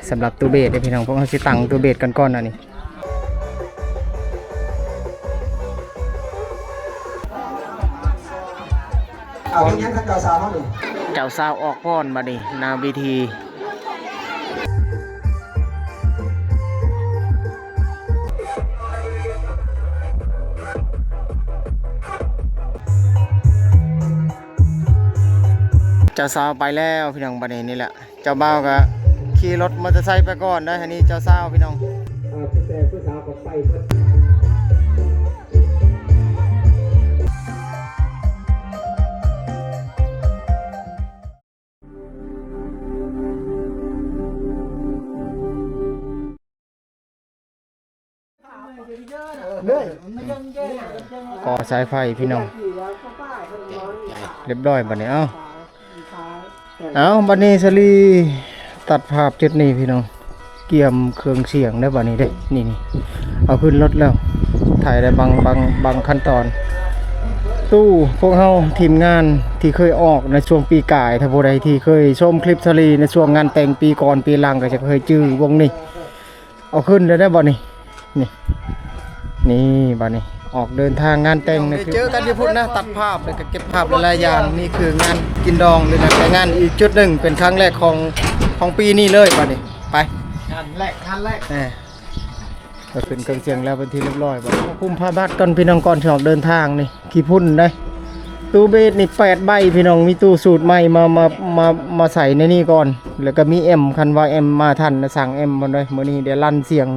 ສຳລັບຕູ້ເບດເດ້ພີ່ນ້ອງ, ພວກເຮົາຊິຕັ້ງຕູ້ເບດກັນກ່ອນອັນນີ້. ເອົາເຮັດຫຍັງກັບເຈົ້າສາວເຮົານີ້? ເຈົ້າສາວອອກພອນບັດນີ້ ໜ້າເວທີ. ເຈົ້າສາວໄປແລ້ວພີ່ນ້ອງ, ບັດນີ້ນີ້ແຫຼະ ເຈົ້າບ່າວກໍຂີ່ລົດມໍເຕີໄຊໄປກ່ອນເດີ. ອັນນີ້ເຈົ້າສາວພີ່ນ້ອງ. ເອີ ຜູ້ແຕ່ຜູ້ສາວກໍໄປເບິດ. ເລີຍ ກໍສາຍໄຟພີ່ນ້ອງ ຮຽບຮ້ອຍບັດນີ້. ເອົ້າ ເອົ້າ ບັດນີ້ສາລີຕັດພາບຈຸດນີ້ພີ່ນ້ອງ, ກຽມເຄື່ອງສຽງເດີບັດນີ້ເດ້. ນີ້ໆ ເອົາຂຶ້ນລົດແລ້ວ, ຖ່າຍໄດ້ບາງ ບາງ ບາງຂັ້ນຕອນ. ຕູ້ພວກເຮົາທີມງານທີ່ເຄີຍອອກໃນຊ່ວງປີກາຍ, ຖ້າຜູ້ໃດທີ່ເຄີຍຊົມຄລິບສາລີໃນຊ່ວງງານແຕ່ງປີກ່ອນປີຫຼັງ ກໍຈະເຄີຍຈື່ວົງນີ້. ເອົາຂຶ້ນໄດ້ບໍ່ນີ້? ນີ້ ນີ້ ບັດນີ້ອອກເດີນທາງງານແຕ່ງນີ້ ເຈີກັນຢູ່ພຸ້ນນະ, ຕັດພາບແລ້ວກໍເກັບພາບຫຼາຍໆຢ່າງ. ນີ້ຄືງານກິນດອງ ຫຼື ງານແຕ່ງງານອີກຈຸດໜຶ່ງ, ເປັນຄັ້ງແລກຂອງ ຂອງປີນີ້ເລີຍ. ບັດນີ້ໄປ ງານແລກ ງານແລກ ເອີ ກໍຂຶ້ນເຄື່ອງສຽງແລ້ວເປັນທີ່ຮຽບຮ້ອຍ. ບັດນີ້ຄຸມພາບັດກ່ອນພີ່ນ້ອງ ກ່ອນຊິອອກເດີນທາງ. ນີ້ ຂີ້ຝຸ່ນເດ້. ຕູ້ເບດນີ້ແປດໃບພີ່ນ້ອງ, ມີຕູ້ສູດໃໝ່ມາ ມາ ມາ ມາໃສ່ໃນນີ້ກ່ອນ. ແລ້ວກໍມີແອມ, ຄັນວ່າແອມມາທັນນະ ສັ່ງແອມເພິ່ນເດ້. ມື້ນີ້ໄດ້ລັນສຽງ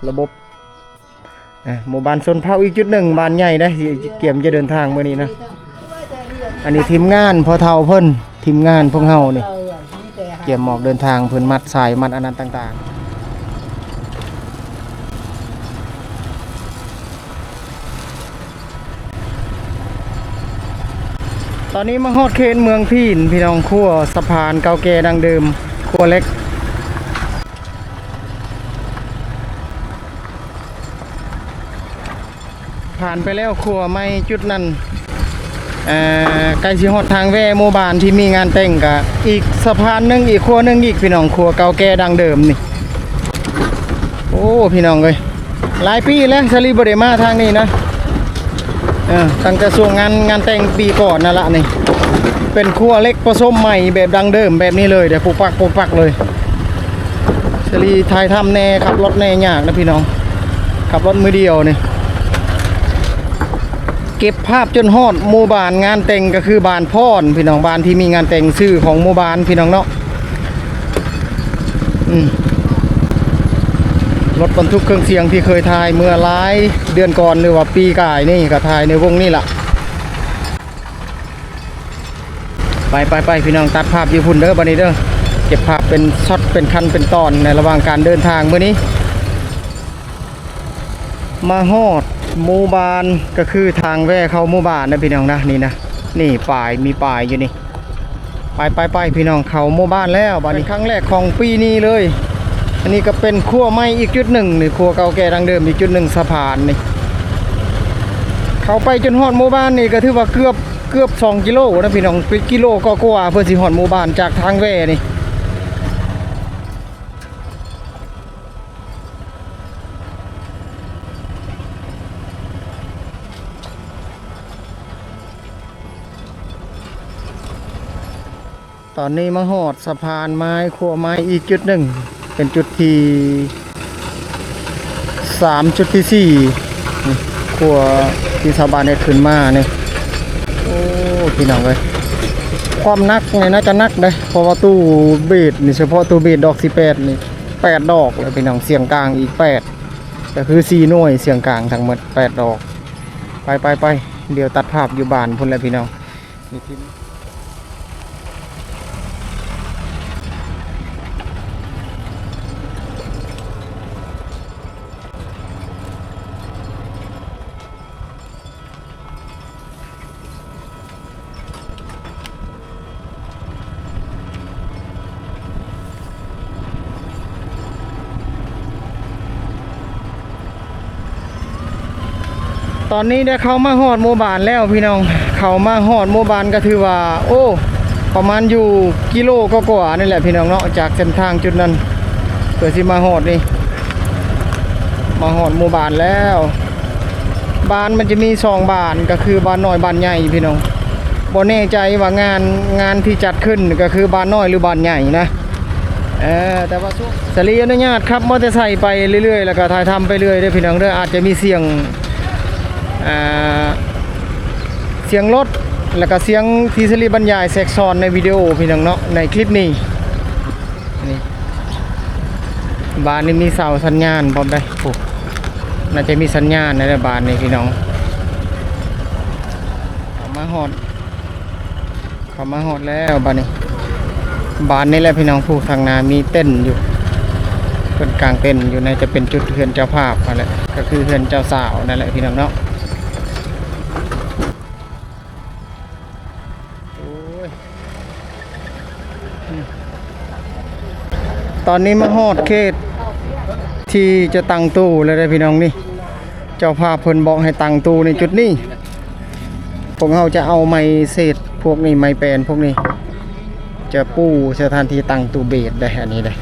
ລະບົບ ອ່າ ໝູ່ບ້ານຊົນເຜົ່າອີກຈຸດໜຶ່ງ, ບ້ານໃຫຍ່ເດ້ ທີ່ກຽມຈະເດີນທາງມື້ນີ້ນະ. ອັນນີ້ທີມງານພໍ່ເຖົ້າເພິ່ນ, ທີມງານພວກເຮົານີ້ ກຽມອອກເດີນທາງ, ເພິ່ນມັດສາຍ ມັດອັນນັ້ນຕ່າງໆ. ຕອນນີ້ມາຮອດເຂດເມືອງພີນ ພີ່ນ້ອງ, ຂົວສະພານເກົ່າແກ່ດັ້ງເດີມ, ຂົວເຫຼັກ. ຜ່ານໄປແລ້ວຂົວໃໝ່ຈຸດນັ້ນ, ເອີ ໃກ້ຊິຮອດທາງແວ່ໝູ່ບ້ານທີ່ມີງານແຕ່ງ, ກະອີກສະພານໜຶ່ງ, ອີກຂົວໜຶ່ງອີກ ພີ່ນ້ອງ, ຂົວເກົ່າແກ່ດັ້ງເດີມນີ້. ໂອ້ ພີ່ນ້ອງເອີຍ ຫຼາຍປີແລ້ວສາລີບໍ່ໄດ້ມາທາງນີ້ນະ. ເອີ ຕັ້ງແຕ່ຊ່ວງງານ ງານແຕ່ງປີກ່ອນນັ້ນລະນີ້. ເປັນຂົວເຫຼັກປະສົມໃໝ່ແບບດັ້ງເດີມແບບນີ້ເລີຍເດ້, ປຸກປັກ ປຸກປັກເລີຍ. ສາລີຖ່າຍທຳແດ່, ຂັບລົດແດ່ຍາກນະພີ່ນ້ອງ, ຂັບລົດມືດຽວນີ້. ເກັບພາບຈົນຮອດໝູ່ບ້ານງານແຕ່ງ ກໍຄືບ້ານພອນ ພີ່ນ້ອງ, ບ້ານທີ່ມີງານແຕ່ງຊື່ຂອງໝູ່ບ້ານ ພີ່ນ້ອງເນາະ. ອືມ ລົດບັນທຸກເຄື່ອງສຽງທີ່ເຄີຍຖ່າຍເມື່ອຫຼາຍເດືອນກ່ອນ ຫຼືວ່າປີກາຍນີ້ ກໍຖ່າຍໃນວົງນີ້ລະ. ໄປ ໄປ ໄປ ພີ່ນ້ອງ, ຕັດພາບຢູ່ພຸ້ນເດີ ບັດນີ້ເດີ. ເກັບພາບເປັນຊັອດ ເປັນຂັ້ນ ເປັນຕອນ ໃນລະຫວ່າງການເດີນທາງມື້ນີ້. ມາຮອດໝູ່ບ້ານ ກໍຄືທາງແວ່ເຂົ້າໝູ່ບ້ານນະ ພີ່ນ້ອງນະ. ນີ້ນະ ນີ້ປ້າຍ ມີປ້າຍຢູ່ນີ້. ໄປ ໄປ ໄປ ພີ່ນ້ອງ, ເຂົ້າໝູ່ບ້ານແລ້ວບັດນີ້. ເປັນຄັ້ງແລກຂອງປີນີ້ເລີຍ. ອັນນີ້ກໍເປັນຂົວໃໝ່ອີກຈຸດໜຶ່ງນີ້, ຂົວເກົ່າແກ່ດັ້ງເດີມອີກຈຸດໜຶ່ງ, ສະພານນີ້. ເຂົ້າໄປຈົນຮອດໝູ່ບ້ານນີ້ກໍຖືວ່າເກືອບ ເກືອບສອງກິໂລນະພີ່ນ້ອງ, ເປັນກິໂລກວ່າໆ ເພື່ອຊິຮອດໝູ່ບ້ານຈາກທາງແວ່ນີ້. ຕອນນີ້ມາຮອດສະພານໄມ້ ຂົວໄມ້ອີກຈຸດໜຶ່ງ, ເປັນຈຸດທີສາມ ຈຸດທີສີ່ ຂົວທີ່ຊາວບ້ານເຮັດຂຶ້ນມານີ້. ໂອ້ ພີ່ນ້ອງເອີຍ ຄວາມໜັກນີ້ໜ້າຈະໜັກເດ້, ເພາະວ່າຕູ້ເບດນີ້ ສະເພາະຕູ້ເບດດອກທີແປດນີ້ ແປດດອກແລ້ວພີ່ນ້ອງ, ສຽງກາງອີກແປດ ກໍຄືສີ່ໜ່ວຍ, ສຽງກາງທັງໝົດແປດດອກ. ໄປ ໄປ ໄປ ດຽວຕັດພາບຢູ່ບ້ານພຸ້ນແຫຼະພີ່ນ້ອງ. ຕອນນີ້ໄດ້ເຂົ້າມາຮອດໝູ່ບ້ານແລ້ວພີ່ນ້ອງ, ເຂົ້າມາຮອດໝູ່ບ້ານກໍຖືວ່າ ໂອ້ ປະມານຢູ່ກິໂລກວ່າໆນີ້ແຫຼະພີ່ນ້ອງເນາະ, ຈາກເສັ້ນທາງຈຸດນັ້ນ. ເພື່ອຊິມາຮອດນີ້ ມາຮອດໝູ່ບ້ານແລ້ວ. ບ້ານມັນຈະມີສອງບ້ານ ກໍຄືບ້ານນ້ອຍບ້ານໃຫຍ່ພີ່ນ້ອງ. ບໍ່ແນ່ໃຈວ່າງານ ງານທີ່ຈັດຂຶ້ນກໍຄືບ້ານນ້ອຍ ຫຼື ບ້ານໃຫຍ່ນະ. ເອີ ແຕ່ວ່າສາລີອະນຸຍາດຂັບມໍເຕີໄຊໄປເລື້ອຍໆ ແລ້ວກໍຖ່າຍທຳໄປເລື້ອຍເດີພີ່ນ້ອງເດີ. ອາດຈະມີສຽງ ອ່າ ສຽງລົດ ແລ້ວກໍສຽງທີ່ສາລີບັນຍາຍແຊກຊ້ອນໃນວິດີໂອພີ່ນ້ອງເນາະ ໃນຄລິບນີ້. ນີ້ ບ້ານນີ້ມີເສົາສັນຍານພ້ອມໄດ໋. ໂອ້ ໜ້າຈະມີສັນຍານໃນບ້ານນີ້ພີ່ນ້ອງ. ເຂົ້າມາຮອດ ເຂົ້າມາຮອດແລ້ວບາດນີ້. ບ້ານນີ້ແຫຼະພີ່ນ້ອງ ຜູ້ທາງໜ້າມີເຕັນຢູ່ ເພິ່ນກາງເຕັນຢູ່ ໜ້າຈະເປັນຈຸດເຮືອນເຈົ້າພາບຫັ້ນແຫຼະ ກໍຄືເຮືອນເຈົ້າສາວນັ້ນແຫຼະພີ່ນ້ອງເນາະ. ໂອ້ຍ ອືມ ຕອນນີ້ມາຮອດເຂດທີ່ຈະຕັ້ງຕູ້ແລ້ວເດ້ພີ່ນ້ອງ. ນີ້ ເຈົ້າພາບເພິ່ນບອກໃຫ້ຕັ້ງຕູ້ໃນຈຸດນີ້. ພວກເຮົາຈະເອົາໄມ້ເສດພວກນີ້ ໄມ້ແປນພວກນີ້ ຈະປູສະຖານທີ່ຕັ້ງຕູ້ເບດໄດ໋ ອັນນີ້ໄດ໋.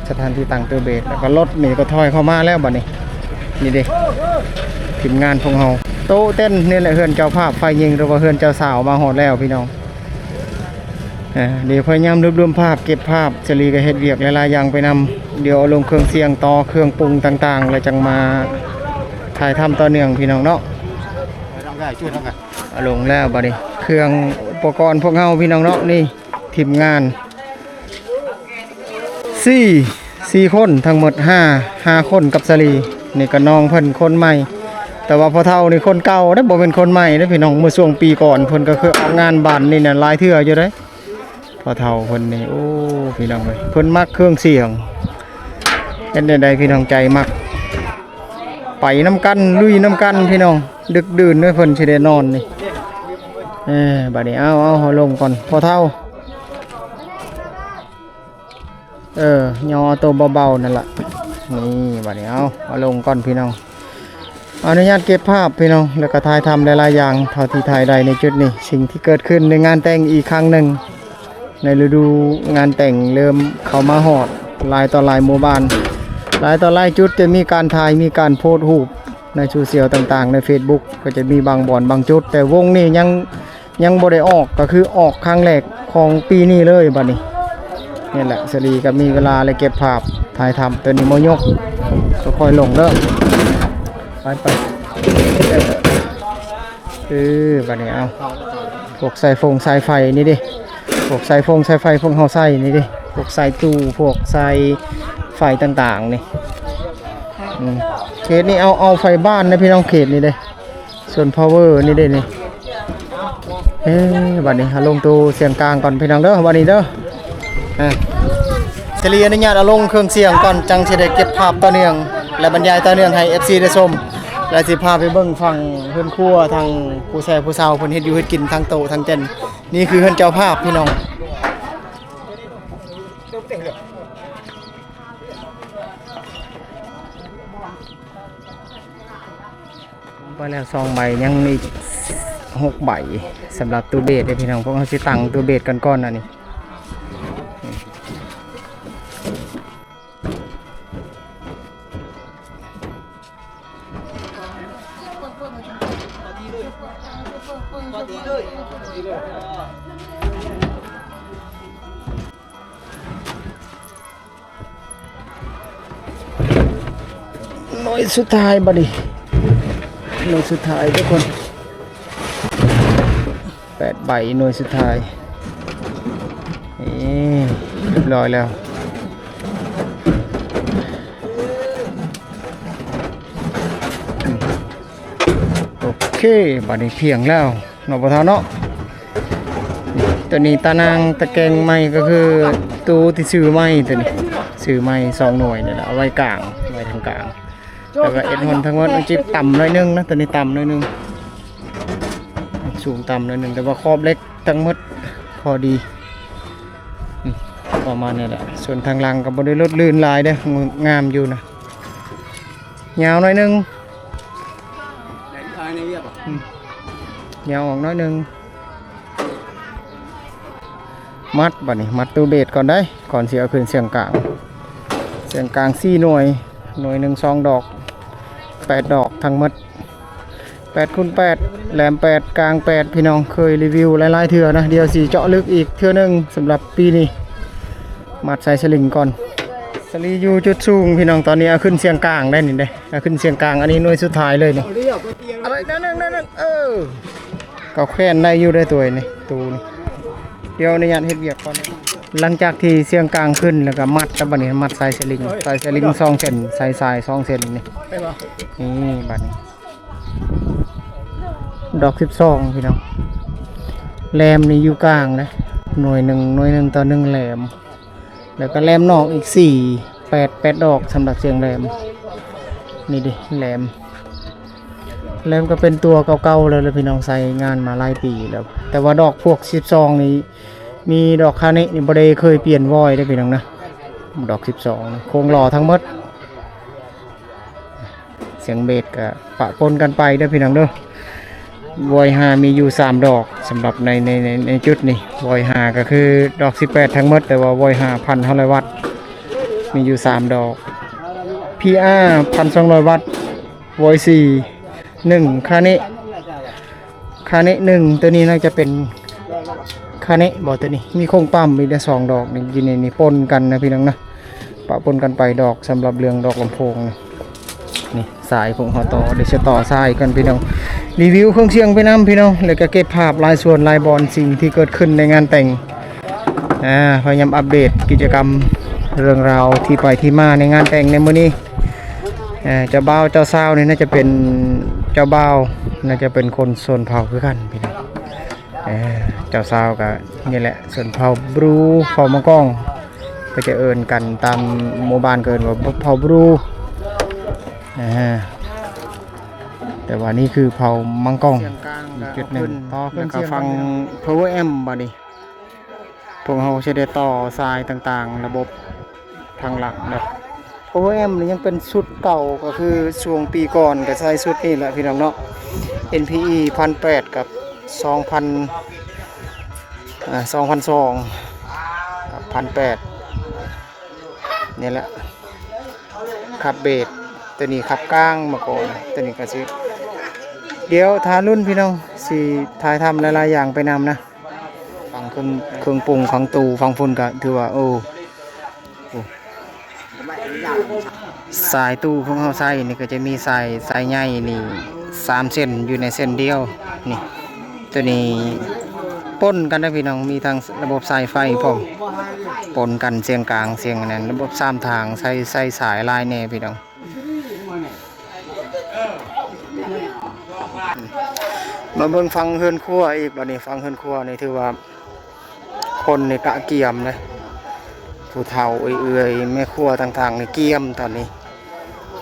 ສະຖານທີ່ຕັ້ງຕູ້ເບດ ແລ້ວກໍລົດນີ້ກໍຖອຍເຂົ້າມາແລ້ວບັດນີ້. ນີ້ເດ້ ທີມງານພວກເຮົາ. ໂຕະເຕັນນີ້ແຫຼະ ເຮືອນເຈົ້າພາບຝ່າຍຍິງ ຫຼືວ່າເຮືອນເຈົ້າສາວມາຮອດແລ້ວພີ່ນ້ອງ. ເອີ ດຽວພະຍາຍາມລວບລວມພາບ ເກັບພາບ. ສາລີກໍເຮັດວຽກຫຼາຍໆຢ່າງໄປນຳ. ດຽວເອົາລົງເຄື່ອງສຽງ ຕໍ່ເຄື່ອງປຸງຕ່າງໆ ແລ້ວຈັ່ງມາຖ່າຍທຳຕໍ່ເນື່ອງພີ່ນ້ອງເນາະ. ເອົາລົງແລ້ວບັດນີ້ ເຄື່ອງອຸປະກອນພວກເຮົາພີ່ນ້ອງເນາະ. ນີ້ ທີມງານສີ່ ສີ່ຄົນ ທັງໝົດຫ້າ ຫ້າຄົນກັບສາລີ. ນີ້ກໍນ້ອງເພິ່ນຄົນໃໝ່ ແຕ່ວ່າພໍ່ເຖົ້ານີ້ຄົນເກົ່າເດ້ ບໍ່ແມ່ນຄົນໃໝ່ເດ້ພີ່ນ້ອງ. ເມື່ອຊ່ວງປີກ່ອນເພິ່ນກໍເຄີຍອອກງານບ້ານນີ້ນະຫຼາຍເທື່ອຢູ່ເດ້ ພໍ່ເຖົ້າເພິ່ນນີ້. ໂອ້ ພີ່ນ້ອງເອີຍ ເພິ່ນມັກເຄື່ອງສຽງ ເຮັດແນວໃດພີ່ນ້ອງ ໃຈມັກ ໄປນຳກັນ ລຸຍນຳກັນພີ່ນ້ອງ. ດຶກດື່ນເດ້ ເພິ່ນຊິໄດ້ນອນນີ້. ເອີ ບາດນີ້ ເອົາ ເອົາ ເຮົາລົງກ່ອນ ພໍ່ເຖົ້າ. ເອີ ຍໍເອົາໂຕເບົາໆນັ້ນລະ. ນີ້ ບາດນີ້ ເອົາ ເອົາລົງກ່ອນພີ່ນ້ອງ. ອະນຸຍາດເກັບພາບພີ່ນ້ອງ ແລ້ວກໍຖ່າຍທຳຫຼາຍໆຢ່າງ ເທົ່າທີ່ຖ່າຍໄດ້ໃນຈຸດນີ້. ສິ່ງທີ່ເກີດຂຶ້ນໃນງານແຕ່ງອີກຄັ້ງໜຶ່ງ ໃນລະດູງານແຕ່ງເລີ່ມເຂົ້າມາຮອດຫຼາຍຕໍ່ຫຼາຍໝູ່ບ້ານ ຫຼາຍຕໍ່ຫຼາຍຈຸດ ຈະມີການຖ່າຍ ມີການໂພສຮູບໃນໂຊຊຽວຕ່າງໆ ໃນເຟສບຸກ ກໍຈະມີບາງບ່ອນບາງຈຸດ ແຕ່ວົງນີ້ຍັງ ຍັງບໍ່ໄດ້ອອກ ກໍຄືອອກຄັ້ງແລກຂອງປີນີ້ເລີຍບັດນີ້. ນີ້ແຫຼະ ສາລີກໍມີເວລາແລະເກັບພາບຖ່າຍທຳ. ໂຕນີ້ບໍ່ຍົກ ຄ່ອຍໆລົງເດີ ໄປໆ. ເອີ ບາດນີ້ເອົາ ພວກສາຍຟົງສາຍໄຟນີ້ເດ້ ພວກສາຍຟົງສາຍໄຟພວກເຮົາໃສ່ນີ້ເດ້ ພວກສາຍຕູ້ ພວກສາຍໄຟຕ່າງໆນີ້. ອືມ ເຂດນີ້ເອົາ ເອົາໄຟບ້ານນະພີ່ນ້ອງ ເຂດນີ້ເດ້ ສ່ວນພາວເວີນີ້ເດ້ນີ້. ເອີ ບາດນີ້ເຮົາລົງຕູ້ສຽງກາງກ່ອນພີ່ນ້ອງເດີ ບາດນີ້ເດີ. ອ່າ ສາລີອະນຸຍາດເອົາລົງເຄື່ອງສຽງກ່ອນ ຈັ່ງຊິໄດ້ເກັບພາບຕໍ່ເນື່ອງ ແລະ ບັນຍາຍຕໍ່ເນື່ອງໃຫ້ເອັຟຊີໄດ້ຊົມ ແລະ ຊິພາໄປເບິ່ງຝັ່ງເຮືອນຄົວ ທາງຜູ້ແຊຜູ້ເຊົາເພິ່ນເຮັດຢູ່ເຮັດກິນ ທາງໂຕະທາງເຕັນ. ນີ້ຄືເຮືອນເຈົ້າພາບພີ່ນ້ອງ. ໄປແລ້ວສອງໃບ ຍັງອີກຫົກໃບ ສຳລັບຕູ້ເບດເດ້ພີ່ນ້ອງ. ພວກເຮົາຊິຕັ້ງຕູ້ເບດກັນກ່ອນ ອັນນີ້. ໜ່ວຍສຸດທ້າຍບັດນີ້ ໜ່ວຍສຸດທ້າຍທຸກຄົນ ແປດໃບ ໜ່ວຍສຸດທ້າຍ. ນີ້ ຮຽບຮ້ອຍແລ້ວ. ໂອເຄ ບັດນີ້ພຽງແລ້ວເນາະ ພໍ່ເຖົ້າເນາະ. ໂຕນີ້ຕາໜ່າງຕະແກງໃໝ່ ກໍຄືຕູ້ທີ່ຊື້ໃໝ່ ໂຕນີ້ຊື້ໃໝ່ສອງໜ່ວຍນີ້ແຫຼະ ເອົາໄວ້ກາງ ໄວ້ທາງກາງ. ແຕ່ວ່າເອັດຮອນທັງໝົດ ມັນຊິຕ່ຳໜ້ອຍໜຶ່ງນະ ໂຕນີ້ຕ່ຳໜ້ອຍໜຶ່ງ ສູງຕ່ຳໜ້ອຍໜຶ່ງ ແຕ່ວ່າຂອບເຫຼັກທັງໝົດພໍດີ. ອືມ ປະມານນີ້ແຫຼະ. ສ່ວນທາງຫຼັງກໍບໍ່ໄດ້ຫຼຸດລື່ນຫຼາຍເດ້ ງາມຢູ່ນະ. ຍາວໜ້ອຍໜຶ່ງ ອືມ ຍາວອອກໜ້ອຍໜຶ່ງ. ມັດ ບັດນີ້ມັດຕູ້ເບດກ່ອນໄດ໋ ກ່ອນຊິເອົາຂຶ້ນສຽງກາງ. ສ ງກາງສີ່ໜ່ວຍ ໜ່ວຍໜຶ່ງສອງດອກ ແປດດອກທັງໝົດ ແປດຄູນແປດ ແຫຼມແປດ ກາງແປດ ພີ່ນ້ອງ ເຄີຍຣີວິວຫຼາຍໆເທື່ອນະ. ດຽວຊິເຈາະເລິກອີກເທື່ອໜຶ່ງສຳລັບປີນີ້. ມັດສາຍສະລິງກ່ອນ. ສາຍສະລິງຢູ່ຈຸດສູງພີ່ນ້ອງ. ຕອນນີ້ເອົາຂຶ້ນສຽງກາງໄດ້ນີ້ເດ້ ເອົາຂຶ້ນສຽງກາງ. ອັນນີ້ໜ່ວຍສຸດທ້າຍເລີຍນີ້. ອະໄລແນວໜຶ່ງ ແນວໜຶ່ງ ເອີ ກໍແຂວນໄດ້ຢູ່ເດ້ ໂຕນີ້ ໂຕນີ້. ດຽວອະນຸຍາດເຮັດວຽກກ່ອນ. ຫຼັງຈາກທີ່ສຽງກາງຂຶ້ນແລ້ວກໍມັດ ແລ້ວບັດນີ້ມັດສາຍສະລິງ ສາຍສະລິງສອງເສັ້ນ ສາຍສາຍສອງເສັ້ນນີ້. ນີ້ບັດນີ້ ດອກສິບສອງພີ່ນ້ອງ. ແຫຼມນີ້ຢູ່ກາງເດ້ ໜ່ວຍໜຶ່ງ ໜ່ວຍໜຶ່ງຕໍ່ໜຶ່ງແຫຼມ. ແລ້ວກໍແຫຼມນອກອີກສີ່ ແປດ ແປດດອກສຳລັບສຽງແຫຼມ. ນີ້ເດ້ແຫຼມ ແຫຼມກໍເປັນຕົວເກົ່າໆແລ້ວແຫຼະພີ່ນ້ອງ ໃຊ້ງານມາຫຼາຍປີແລ້ວ. ແຕ່ວ່າດອກພວກສິບສອງນີ້ ມີດອກຄານິນີ້ບໍ່ໄດ້ເຄີຍປ່ຽນວອຍເດ້ພີ່ນ້ອງນະ. ດອກສິບສອງໂຄງຫຼໍ່ທັງໝົດ. ສຽງເບສກະປະປົນກັນໄປເດີພີ່ນ້ອງເດີ. ວອຍຫ້າມີຢູ່ສາມດອກສຳລັບໃນ ໃນ ໃນ ໃນຈຸດນີ້. ວອຍຫ້າກໍຄືດອກສິບແປດທັງໝົດ ແຕ່ວ່າວອຍຫ້າພັນຫ້າຮ້ອຍວັດ ມີຢູ່ສາມດອກ. ພີອາພັນສອງຮ້ອຍວັດ ວອຍສີ່ໜຶ່ງ ຄານິ ຄານິໜຶ່ງ. ຕົວນີ້ໜ້າຈະເປັນຄານິບໍ ຕົວນີ້. ມີໂຄງປ້ຳອີກເດ້ສອງດອກນີ້ ຢູ່ໃນນີ້ປົນກັນນະພີ່ນ້ອງນະ. ປະປົນກັນໄປດອກ ສຳລັບເລື່ອງດອກລຳໂພງນີ້. ນີ້ສາຍພວກເຮົາຕໍ່ ດຽວຊິຕໍ່ສາຍກ່ອນພີ່ນ້ອງ. ຣີວິວເຄື່ອງສຽງໄປນຳພີ່ນ້ອງ ແລ້ວກໍເກັບພາບຫຼາຍສ່ວນຫຼາຍບ່ອນ ສິ່ງທີ່ເກີດຂຶ້ນໃນງານແຕ່ງ. ອາ ພະຍາຍາມອັບເດດກິດຈະກຳ ເລື່ອງລາວທີ່ໄປທີ່ມາໃນງານແຕ່ງໃນມື້ນີ້. ອາ ເຈົ້າບ່າວເຈົ້າສາວນີ້ໜ້າຈະເປັນ ເຈົ້າບ່າວໜ້າຈະເປັນຄົນຊົນເຜົ່າຄືກັນພີ່ນ້ອງ. ເອີ ເຈົ້າສາວກໍນີ້ແຫຼະ ຊົນເຜົ່າບຣູ ເຜົ່າມັງກອງ ກໍຈະເອີ້ນກັນ ຕາມໝູ່ບ້ານກໍເອີ້ນວ່າເຜົ່າບຣູ. ອາ ແຕ່ວ່ານີ້ຄືເຜົ່າມັງກອງ. ສຽງກາງ ຈຸດໜຶ່ງ ຕໍ່ຂຶ້ນ ແລ້ວກໍຟັງ ພາວເວີແອັມ ບັດນີ້ ພວກເຮົາຊິໄດ້ຕໍ່ສາຍຕ່າງໆ ລະບົບທາງຫຼັງເນາະ. ພາວເວີແອັມນີ້ຍັງເປັນຊຸດເກົ່າ ກໍຄືຊ່ວງປີກ່ອນກໍໃຊ້ຊຸດນີ້ແຫຼະພີ່ນ້ອງເນາະ. ເອັນພີອີ ພັນແປດ ກັບ ສອງພັນ ອາ ສອງພັນສອງ ກັບ ພັນແປດ ນີ້ແຫຼະ. ຂັບເບສ ຕົວນີ້ຂັບກາງມາກ່ອນ ຕົວນີ້ກໍຊິ ດຽວຖ້າລຸ້ນພີ່ນ້ອງ ຊິຖ່າຍທຳຫຼາຍໆຢ່າງໄປນຳນະ. ຝັ່ງເຄື່ອງ ເຄື່ອງປຸງ ຝັ່ງຕູ້ ຝັ່ງພຸ້ນກໍຖືວ່າ ໂອ້ ສາຍຕູ້ພວກເຮົາໃຊ້ນີ້ກໍຈະມີສາຍ ສາຍໃຫຍ່ນີ້ສາມເສັ້ນ ຢູ່ໃນເສັ້ນດຽວນີ້. ຕົວນີ້ປົນກັນນະພີ່ນ້ອງ ມີທັງລະບົບສາຍໄຟພ້ອມ ປົນກັນ ສຽງກາງ ສຽງອັນນັ້ນ ລະບົບສາມທາງ ໃຊ້ ໃຊ້ສາຍຫຼາຍແດ່ພີ່ນ້ອງ. ມາເບິ່ງຝັ່ງເຮືອນຄົວອີກບັດນີ້. ຝັ່ງເຮືອນຄົວນີ້ຖືວ່າຄົນນີ້ກະກຽມເດ້ ຜູ້ເຖົ້າເອື້ອຍໆ ແມ່ຄົວຕ່າງໆນີ້ກຽມຕອນນີ້.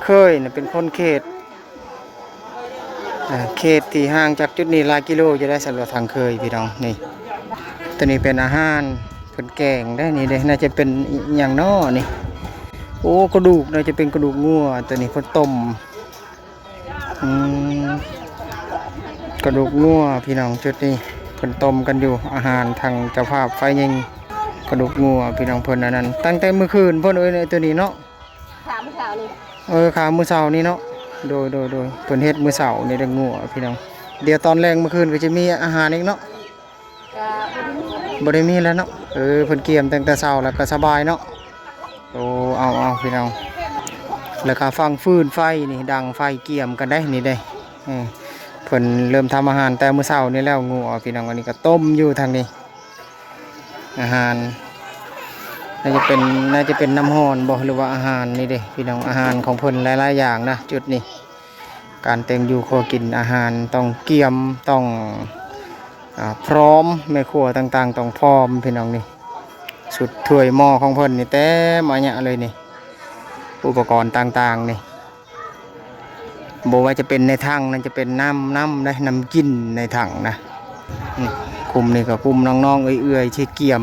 ເຄີຍນີ້ເປັນຄົນເຂດ ອ່າ ເຂດທີ່ຫ່າງຈາກຈຸດນີ້ຫຼາຍກິໂລຢູ່ໄດ໋ ສຳລັບທາງເຄີຍພີ່ນ້ອງ. ນີ້ ຕົວນີ້ເປັນອາຫານ ເພິ່ນແກງໄດ໋ນີ້ເດ້ ໜ້າຈະເປັນອີ່ຫຍັງນໍນີ້. ໂອ້ ກະດູກ ໜ້າຈະເປັນກະດູກງົວ ຕົວນີ້ເພິ່ນຕົ້ມ. ອືມ ກະດູກງົວພີ່ນ້ອງ ຈຸດນີ້ເພິ່ນຕົ້ມກັນຢູ່. ອາຫານທາງເຈົ້າພາບຝ່າຍຍິງ ກະດູກງົວພີ່ນ້ອງ ເພິ່ນອັນນັ້ນ ຕັ້ງແຕ່ມື້ຄືນພຸ້ນເອີຍ ຕົວນີ້ເນາະ. ຂາມື້ເຊົ້ານີ້ ເອີ ຂາມື້ເຊົ້ານີ້ເນາະ. ໂດຍ ໂດຍ ໂດຍ ເພິ່ນເຮັດມື້ເຊົ້ານີ້ເດ້ ງົວພີ່ນ້ອງ. ດຽວຕອນແລງມື້ຄືນກໍຈະມີອາຫານອີກເນາະ. ກະບໍ່ໄດ້ມີແລ້ວເນາະ. ເອີ ເພິ່ນກຽມຕັ້ງແຕ່ເຊົ້າແລ້ວກໍສະບາຍເນາະ. ໂອ້ ເອົາ ເອົາ ພີ່ນ້ອງ ແລ້ວກໍຟັງຟືນໄຟນີ້ ດັງໄຟກຽມກັນໄດ໋ນີ້ເດ້. ເອີ ເພິ່ນເລີ່ມທຳອາຫານແຕ່ມື້ເຊົ້ານີ້ແລ້ວ ງົວພີ່ນ້ອງ. ອັນນີ້ກໍຕົ້ມຢູ່ທາງນີ້. ອາຫານ ໜ້າຈະເປັນ ໜ້າຈະເປັນນ້ຳຮ້ອນບໍ ຫຼືວ່າອາຫານນີ້ເດ້ພີ່ນ້ອງ. ອາຫານຂອງເພິ່ນຫຼາຍໆຢ່າງນະ ຈຸດນີ້ ການແຕ່ງຢູ່ຄົວກິນ ອາຫານຕ້ອງກຽມ ຕ້ອງ ອາ ພ້ອມ ແມ່ຄົວຕ່າງໆຕ້ອງພ້ອມພີ່ນ້ອງ. ນີ້ ຊຸດຖ້ວຍໝໍ້ຂອງເພິ່ນນີ້ເຕັມອາຍະເລີຍນີ້ ອຸປະກອນຕ່າງໆນີ້. ບໍ່ວ່າຈະເປັນໃນຖັງນັ້ນ ຈະເປັນນ້ຳ ນ້ຳໄດ໋ ນ້ຳກິນໃນຖັງນະ. ນີ້ ກຸ່ມນີ້ກໍກຸ່ມນ້ອງໆເອື້ອຍໆທີ່ກຽມ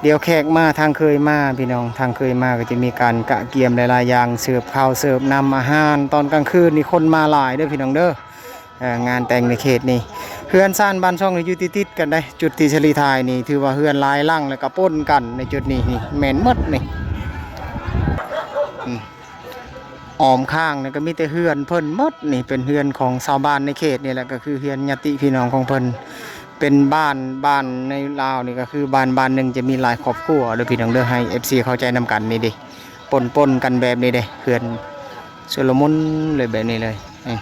ດຽວແຂກມາ ທາງເຄີຍມາພີ່ນ້ອງ ທາງເຄີຍມາກໍຈະມີການກະກຽມຫຼາຍໆຢ່າງ ເສີບເຂົ້າເສີບນ້ຳອາຫານ. ຕອນກາງຄືນນີ້ຄົນມາຫຼາຍເດີພີ່ນ້ອງເດີ. ເອີ ງານແຕ່ງໃນເຂດນີ້ ເຮືອນຊານບ້ານຊ່ອງນີ້ຢູ່ຕິດໆກັນໄດ໋. ຈຸດທີ່ສາລີຖ່າຍນີ້ຖືວ່າເຮືອນຫຼາຍຫຼັງ ແລ້ວກໍປົນກັນໃນຈຸດນີ້. ນີ້ແມ່ນໝົດນີ້. ອ້ອມຂ້າງນີ້ກໍມີແຕ່ເຮືອນເພິ່ນໝົດ. ນີ້ເປັນເຮືອນຂອງຊາວບ້ານໃນເຂດນີ້ແຫຼະ ກໍຄືເຮືອນຍາດຕິພີ່ນ້ອງຂອງເພິ່ນ. ເປັນບ້ານ ບ້ານໃນລາວນີ້ກໍຄືບ້ານ ບ້ານໜຶ່ງຈະມີຫຼາຍຄອບຄົວເດີພີ່ນ້ອງເດີ ໃຫ້ເອັຟຊີເຂົ້າໃຈນຳກັນ. ນີ້ເດ້ ປົນໆກັນແບບນີ້ເດ້ ເຮືອນຊຸລະມຸນເລີຍ ແບບນີ້ເລີຍ. ນີ້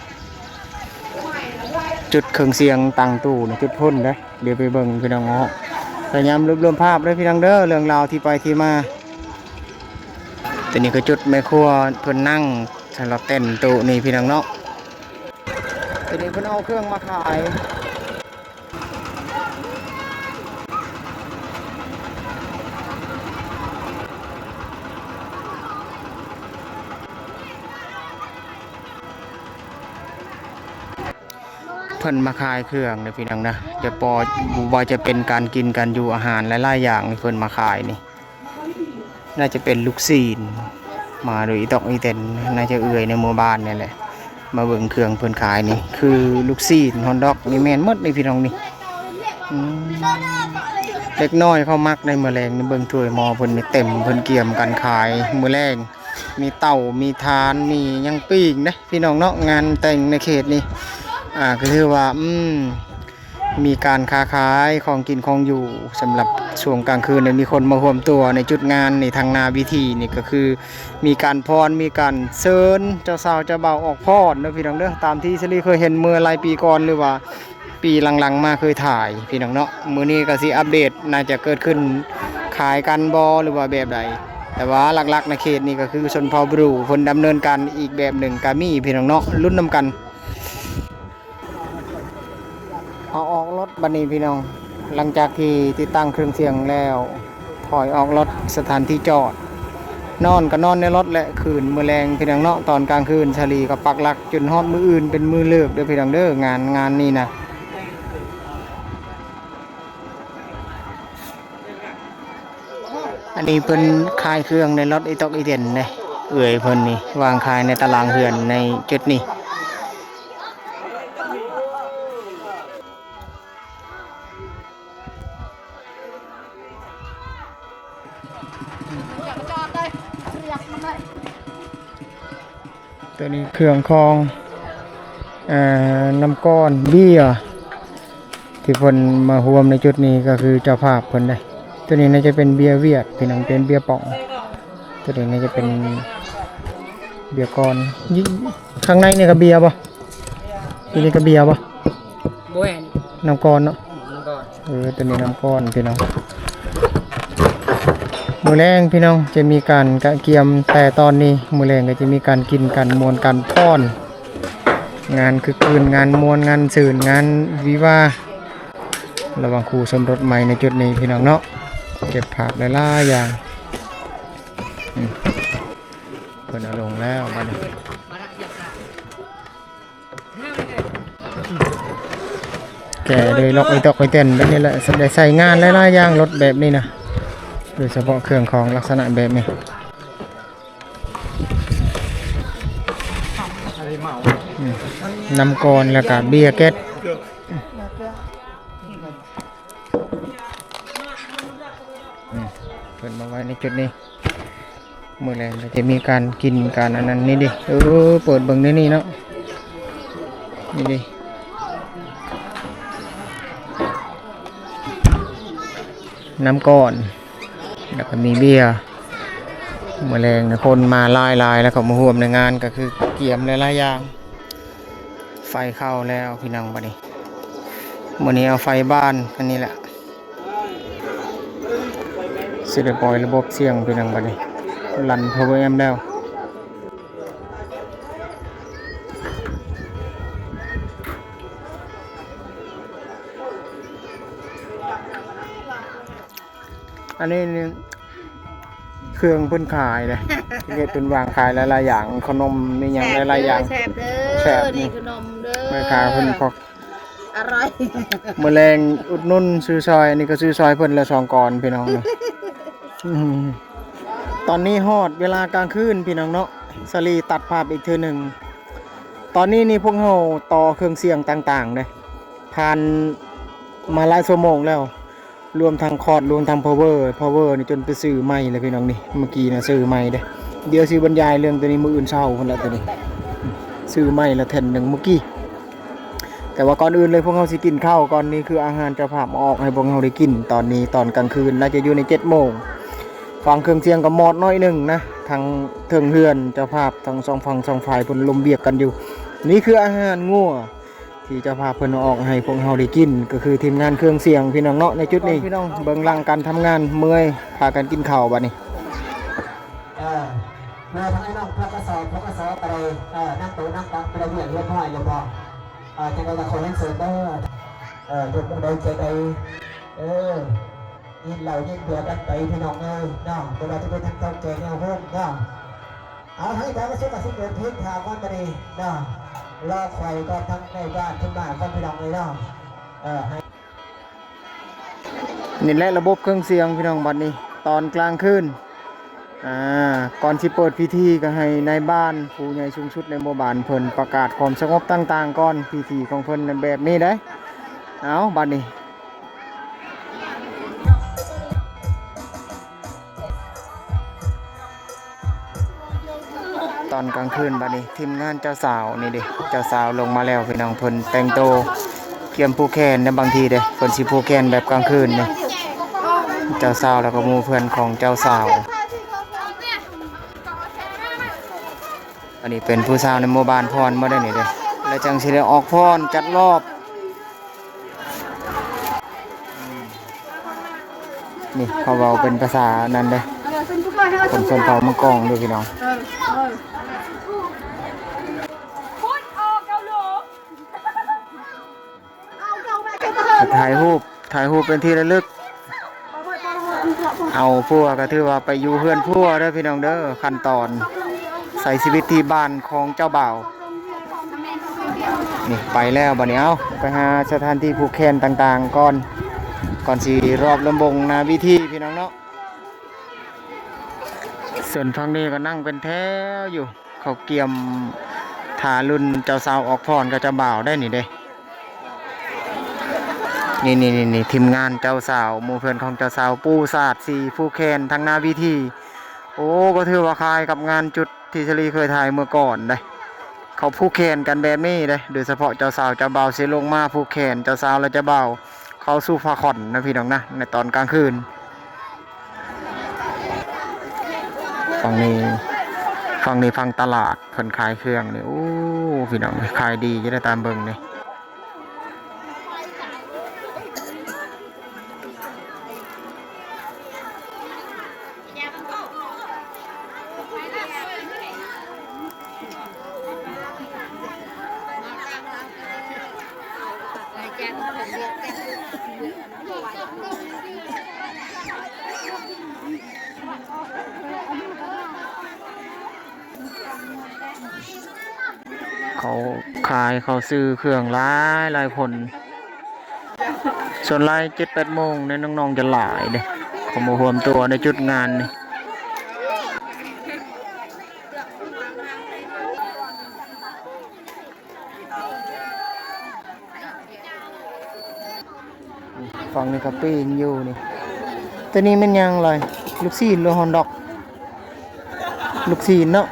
ຈຸດເຄື່ອງສຽງຕັ້ງຕູ້ນະ ຈຸດພຸ້ນເດ້. ດຽວໄປເບິ່ງພີ່ນ້ອງເນາະ ພະຍາຍາມລວບລວມພາບເດີພີ່ນ້ອງເດີ ເລື່ອງລາວທີ່ໄປທີ່ມາ. ຕົວນີ້ຄືຈຸດແມ່ຄົວເພິ່ນນັ່ງສຳລັບເຕັ້ນຕູ້ນີ້ພີ່ນ້ອງເນາະ. ຕົວນີ້ເພິ່ນເອົາເຄື່ອງມາຂາຍ. ເພິ່ນມາຂາຍເຄື່ອງເດີພີ່ນ້ອງນະ ຈະບໍ່ ບໍ່ວ່າຈະເປັນການກິນການຢູ່ອາຫານຫຼາຍໆຢ່າງທີ່ເພິ່ນມາຂາຍນີ້ ໜ້າຈະເປັນລູກຊີ້ນ ມາໂດຍອີຕອກອີແຕນ ໜ້າຈະເອື້ອຍໃນໝູ່ບ້ານນີ້ແຫຼະ. ມາເບິ່ງເຄື່ອງເພິ່ນຂາຍນີ້ ຄືລູກຊີ້ນ ຮອດດອກນີ້ແມ່ນໝົດນີ້ພີ່ນ້ອງນີ້. ອືມ ເດັກນ້ອຍເຂົາມັກໃນມື້ແລງນີ້ ເບິ່ງຖ້ວຍໝໍ້ເພິ່ນນີ້ເຕັມ ເພິ່ນກຽມກັນຂາຍມື້ແລງ. ມີເຕົ້າ ມີທານ ມີຫຍັງປີ້ງເດ້ພີ່ນ້ອງເນາະ ງານແຕ່ງໃນເຂດນີ້ ອ່າ ກໍຖືວ່າ ອືມ ມີການຄ້າຂາຍຂອງກິນຂອງຢູ່. ສຳລັບຊ່ວງກາງຄືນນີ້ ມີຄົນມາຮວມຕົວໃນຈຸດງານນີ້ ທາງໜ້າເວທີນີ້ ກໍຄືມີການຟ້ອນ ມີການເຊີນເຈົ້າສາວເຈົ້າບ່າວອອກຟ້ອນເດີພີ່ນ້ອງເດີ ຕາມທີ່ສາລີເຄີຍເຫັນເມື່ອຫຼາຍປີກ່ອນ ຫຼືວ່າ ປີຫຼັງໆມາເຄີຍຖ່າຍພີ່ນ້ອງເນາະ. ມື້ນີ້ກໍຊິອັບເດດ ໜ້າຈະເກີດຂຶ້ນຂາຍກັນບໍ່ ຫຼືວ່າແບບໃດ ແຕ່ວ່າຫຼັກໆໃນເຂດນີ້ກໍຄືຊົນເຜົ່າບຣູເພິ່ນດຳເນີນການອີກແບບໜຶ່ງກໍມີພີ່ນ້ອງເນາະ ລຸ້ນນຳກັນ. ເອົາອອກລົດບັດນີ້ພີ່ນ້ອງ ຫຼັງຈາກທີ່ຕິດຕັ້ງເຄື່ອງສຽງແລ້ວ ຖອຍອອກລົດ ສະຖານທີ່ຈອດ ນອນກໍນອນໃນລົດແຫຼະ ຄືນມື້ແລງພີ່ນ້ອງເນາະ. ຕອນກາງຄືນສາລີກໍປັກຫຼັກຈົນຮອດມື້ອື່ນເປັນມື້ເລີກເດີພີ່ນ້ອງເດີ ງານ ງານນີ້ນະ. ອັນນີ້ເພິ່ນຂາຍເຄື່ອງໃນລົດອີຕອກອີເຕັນເດ້ ເອື້ອຍເພິ່ນນີ້ວາງຂາຍໃນຕາລາງເຮືອນໃນຈຸດນີ້. ຕົວນີ້ເຄື່ອງຂອງ ເອີ ນ້ຳກ້ອນ ເບຍ ທີ່ເພິ່ນມາຮ່ວມໃນຈຸດນີ້ກໍຄືເຈົ້າພາບເພິ່ນເດ້. ຕົວນີ້ໜ້າຈະເປັນເບຍຫວຽດ ພີ່ນ້ອງ ເປັນເບຍປ່ອງ. ຕົວນີ້ໜ້າຈະເປັນເບຍກ້ອນ. ຂ້າງໃນນີ້ກໍເບຍບໍ່? ຕົວນີ້ກໍເບຍບໍ່? ບໍ່ແມ່ນ ນ້ຳກ້ອນເນາະ. ອືມ ນ້ຳກ້ອນ. ເອີ ຕົວນີ້ນ້ຳກ້ອນພີ່ນ້ອງ. ມື້ແລງພີ່ນ້ອງຈະມີການກະກຽມແຕ່ຕອນນີ້ ມື້ແລງກໍຈະມີການກິນ ການມ່ວນ ການຟ້ອນ ງານຄຶກຄື້ນ ງານມ່ວນ ງານຊື່ນ ງານວິວາ ລະຫວ່າງຄູ່ສົມລົດໃໝ່ໃນຈຸດນີ້ພີ່ນ້ອງເນາະ. ເກັບພາບຫຼາຍໆຢ່າງ. ອືມ ເພິ່ນເອົາລົງແລ້ວບັດນີ້. ແກ່ໂດຍລັອກອີຕອກອີແຕນແບບນີ້ແຫຼະ ໄດ້ໃຊ້ງານຫຼາຍໆຢ່າງ ລົດແບບນີ້ນະ ໂດຍສະເພາະເຄື່ອງຂອງລັກສະນະແບບນີ້. ອືມ ນ້ຳກ້ອນ ແລ້ວກະເບຍແກັດ. ອືມ ເພິ່ນມາໄວ້ໃນຈຸດນີ້. ມື້ແລງກໍຈະມີການກິນການອັນນັ້ນນີ້ເດ້. ເອີ ເປີດເບິ່ງໃນນີ້ເນາະ ນີ້ເດ້ ນ້ຳກ້ອນ ແລ້ວກໍມີເບຍ. ມື້ແລງນະ ຄົນມາຫຼາຍໆ ແລ້ວເຂົາມາຮ່ວມໃນງານ ກໍຄືກຽມຫຼາຍໆຢ່າງ. ໄຟເຂົ້າແລ້ວພີ່ນ້ອງ ບັດນີ້ ມື້ນີ້ເອົາໄຟບ້ານອັນນີ້ແຫຼະ. ຊິໄດ້ປ່ອຍລະບົບສຽງພີ່ນ້ອງ ບັດນີ້ ລັນພາວເວີແອັມແລ້ວ. ອັນນີ້ນີ້ເຄື່ອງເພິ່ນຂາຍເດ້ ເຮັດເພິ່ນວາງຂາຍຫຼາຍໆຢ່າງ ຂະໜົມມີຫຍັງຫຼາຍໆຢ່າງ. ແຊບເດີ ແຊບ ນີ້ ນີ້ຂະໜົມເດີ ແມ່ຄ້າເພິ່ນພໍ ອະຮ່ອຍ. ມື້ແລງອຸດໜູນຊື້ຊ່ອຍ ອັນນີ້ກໍຊື້ຊ່ອຍເພິ່ນລະສອງກ້ອນພີ່ນ້ອງ. ອືມ ຕອນນີ້ຮອດເວລາກາງຄືນພີ່ນ້ອງເນາະ ສາລີຕັດພາບອີກເທື່ອໜຶ່ງ. ຕອນນີ້ນີ້ພວກເຮົາຕໍ່ເຄື່ອງສຽງຕ່າງໆເດ້ ຜ່ານມາຫຼາຍຊົ່ວໂມງແລ້ວ ລວມທັງຄອດ ລວມທັງພາວເວີ ພາວເວີນີ້ຈົນໄປຊື້ໃໝ່ແລ້ວພີ່ນ້ອງນີ້ ເມື່ອກີ້ນະຊື້ໃໝ່ເດ້. ດຽວຊິບັນຍາຍເລື່ອງໂຕນີ້ມື້ອື່ນເຊົ້າພຸ້ນແຫຼະ ໂຕນີ້ຊື້ໃໝ່ລະແທ່ນໜຶ່ງມື້ກີ້. ແຕ່ວ່າກ່ອນອື່ນເລີຍ ພວກເຮົາຊິກິນເຂົ້າກ່ອນ. ນີ້ຄືອາຫານເຈົ້າພາບເອົາອອກໃຫ້ພວກເຮົາໄດ້ກິນຕອນນີ້ ຕອນກາງຄືນ ໜ້າຈະຢູ່ໃນເຈັດໂມງ. ຟັງເຄື່ອງສຽງກໍມອດໜ້ອຍໜຶ່ງນະ ທັງເທິງເຮືອນເຈົ້າພາບ ທັງສອງຝັ່ງສອງຝ່າຍເພິ່ນລົມວຽກກັນຢູ່. ນີ້ຄືອາຫານງົວ ທີ່ເຈົ້າພາບເພິ່ນເອົາອອກໃຫ້ພວກເຮົາໄດ້ກິນ ກໍຄືທີມງານເຄື່ອງສຽງ ພີ່ນ້ອງເນາະ. ໃນຈຸດນີ້ ພີ່ນ້ອງເບິ່ງຫຼັງການທຳງານ ເມື່ອຍ ພາກັນກິນເຂົ້າບັດນີ້. ເອີ ເມື່ອທາງອ້າຍນ້ອງ ພກສ ພກສ ກໍໄດ້ ເອີ ນັ່ງໂຕະນັ່ງຕັ່ງ ໄປລະບຽບຮຽບຮ້ອຍແລ້ວບໍ? ເອີ ຈັ່ງໃດກໍຂໍຮຽນເຊີນເດີ ເອີ ຍົກມືໃດໃຈໃດ ເອີ ຍິນເຫຼົ້າຍິນເບຍກັນໄປ ພີ່ນ້ອງເອີຍເນາະ. ບໍ່ວ່າຈະເປັນທາງເຖົ້າແກ່ແນວໂຮມເນາະ. ເອົາ ໃຫ້ການປະຊຸມກໍຊິເລີ່ມເພງຖາມກ່ອນບັດນີ້ເນາະ. ລໍຄອຍກ່ອນ ທາງໃນບ້ານເພິ່ນມາກ່ອນ ພີ່ນ້ອງເອີຍເນາະ. ເອີ ໃຫ້ ນີ້ແຫຼະລະບົບເຄື່ອງສຽງ ພີ່ນ້ອງ. ບັດນີ້ຕອນກາງຄືນ ອ່າ ກ່ອນຊິເປີດພິທີ ກໍໃຫ້ນາຍບ້ານຜູ້ໃຫຍ່ສູງສຸດໃນໝູ່ບ້ານເພິ່ນປະກາດຄວາມສະຫງົບຕ່າງໆກ່ອນ. ພິທີຂອງເພິ່ນແບບນີ້ເດ້. ເອົາ ບັດນີ້ ຕອນກາງຄືນບັດນີ້ ທີມງານເຈົ້າສາວນີ້ເດ້ ເຈົ້າສາວລົງມາແລ້ວ ພີ່ນ້ອງ. ເພິ່ນແຕ່ງໂຕກຽມຜູກແຂນໃນບາງທີເດ້ ເພິ່ນຊິຜູກແຂນແບບກາງຄືນນີ້. ເຈົ້າສາວ ແລ້ວກໍໝູ່ເພື່ອນຂອງເຈົ້າສາວ. ອັນນີ້ເປັນຜູ້ສາວໃນໝູ່ບ້ານພອນບໍ່ໄດ້ນີ້ເດ້ ແລ້ວຈັ່ງຊິໄດ້ອອກພອນຈັດລອບ. ນີ້ເຂົາເວົ້າເປັນພາສານັ້ນເດ້ ຄົນຊົນເຜົ່າມັງກອງເດ້ ພີ່ນ້ອງ. ຖ່າຍຮູບ ຖ່າຍຮູບເປັນທີ່ລະລຶກ. ເອົາຜົວກໍຖືວ່າໄປຢູ່ເຮືອນຜົວເດີ ພີ່ນ້ອງເດີ. ຂັ້ນຕອນໃຊ້ຊີວິດທີ່ບ້ານຂອງເຈົ້າບ່າວ. ນີ້ໄປແລ້ວບັດນີ້. ເອົາ ໄປຫາສະຖານທີ່ຜູກແຂນຕ່າງໆກ່ອນ ກ່ອນຊິຮອບລຳວົງໜ້າເວທີ ພີ່ນ້ອງເນາະ. ສ່ວນຝັ່ງນີ້ກໍນັ່ງເປັນແຖວຢູ່ ເຂົາກຽມຖ້າລຸ້ນເຈົ້າສາວອອກພອນກັບເຈົ້າບ່າວໄດ້ນີ້ເດ້. ນີ້ໆໆ ທີມງານເຈົ້າສາວ ໝູ່ເພື່ອນຂອງເຈົ້າສາວ ປູສາດສີຜູກແຂນທາງໜ້າເວທີ. ໂອ້ ກໍຖືວ່າຄ້າຍກັບງານຈຸດທີ່ສາລີເຄີຍຖ່າຍເມື່ອກ່ອນເດ້. ເຂົາຜູກແຂນກັນແບບນີ້ເດ້ ໂດຍສະເພາະເຈົ້າສາວເຈົ້າບ່າວຊິລົງມາຜູກແຂນ ເຈົ້າສາວ ແລະ ເຈົ້າບ່າວເຂົ້າສູ່ຜ້າຂວັນນະ ພີ່ນ້ອງນະ ໃນຕອນກາງຄືນ. ຝັ່ງນີ້ ຝັ່ງນີ້ຝັ່ງຕະຫຼາດ ເພິ່ນຂາຍເຄື່ອງນີ້ ໂອ້ ພີ່ນ້ອງ ຂາຍດີຢູ່ເດ້ ຕາມເບິ່ງນີ້. ເຂົາຂາຍ ເຂົາຊື້ເຄື່ອງຫຼາຍໆຄົນ. ສ່ວນຫຼາຍເຈັດແປດໂມງນີ້ ນ້ອງໆຈະຫຼາຍເດ້ ເຂົາມາຮວມຕົວໃນຈຸດງານນີ້. ຝັ່ງນີ້ກໍປີ້ງຢູ່ນີ້. ໂຕນີ້ແມ່ນຫຍັງລະ? ລູກຊີ້ນຫຼືຮອດດອກ? ລູກຊີ້ນເນາະ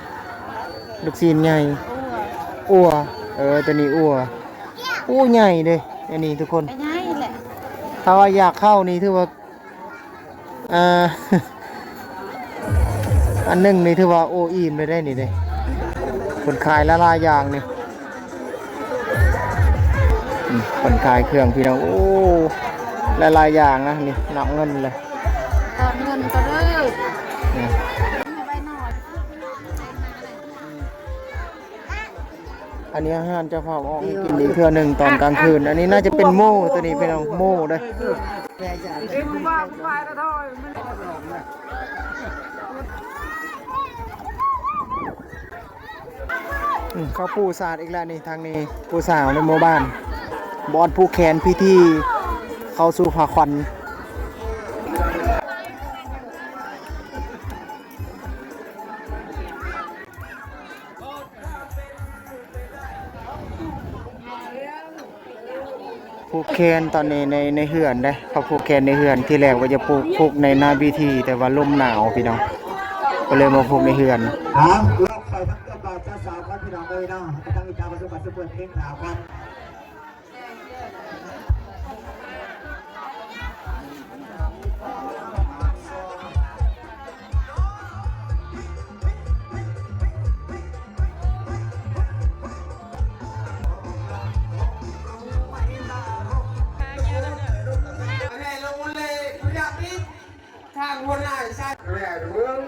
ລູກຊີ້ນໃຫຍ່ ອົ່ວ ເອີ ໂຕນີ້ອົ່ວ. ໂອ້ ໃຫຍ່ເດ້ ອັນນີ້ທຸກຄົນ. ໃຫຍ່ແຫຼະ ຖ້າວ່າຢາກເຂົ້ານີ້ຖືວ່າ ອ່າ ອັນໜຶ່ງນີ້ຖືວ່າ ໂອ້ ອີ່ມເລີຍເດ້ນີ້ເດ້. ເພິ່ນຂາຍຫຼາຍໆຢ່າງນີ້ ອືມ ເພິ່ນຂາຍເຄື່ອງ ພີ່ນ້ອງ. ໂອ້ ຫຼາຍໆຢ່າງນະນີ້ ນັບເງິນເລີຍ ຖອນເງິນກໍເດີ. ອືມ ອັນນີ້ອາຫານເຈົ້າພາບອອກໃຫ້ກິນອີກເທື່ອໜຶ່ງຕອນກາງຄືນ. ອັນນີ້ໜ້າຈະເປັນໝູ ໂຕນີ້ເປັນໝູເດີ້. ອືມ ເຂົາປູສາດອີກແລ້ວນີ້ ທາງນີ້ ຜູ້ສາວໃນໝູ່ບ້ານ ບ່ອນຜູກແຂນ ພິທີເຂົ້າສູ່ຜ້າຂວັນ. ຜູກແຂນຕອນນີ້ໃນ ໃນເຮືອນເດ້ ເຂົາຜູກແຂນໃນເຮືອນ. ທີແລກວ່າຈະຜູກ ຜູກໃນໜ້າເວທີ ແຕ່ວ່າລົມໜາວ ພີ່ນ້ອງ. ກໍເລີຍມາພົບໃນເຮືອນ. ເອົາ ລອງໄປທັງເຈົ້າບ່າວເຈົ້າສາວກ່ອນ ພີ່ນ້ອງເອີຍເນາະ ໄປທັງອີກເຈົ້າບ່າວເຈົ້າສາວກ່ອນ ເພງຂາວກ່ອນ. ທາງຫົວໜ້າຊາຍແຂວງເມືອງ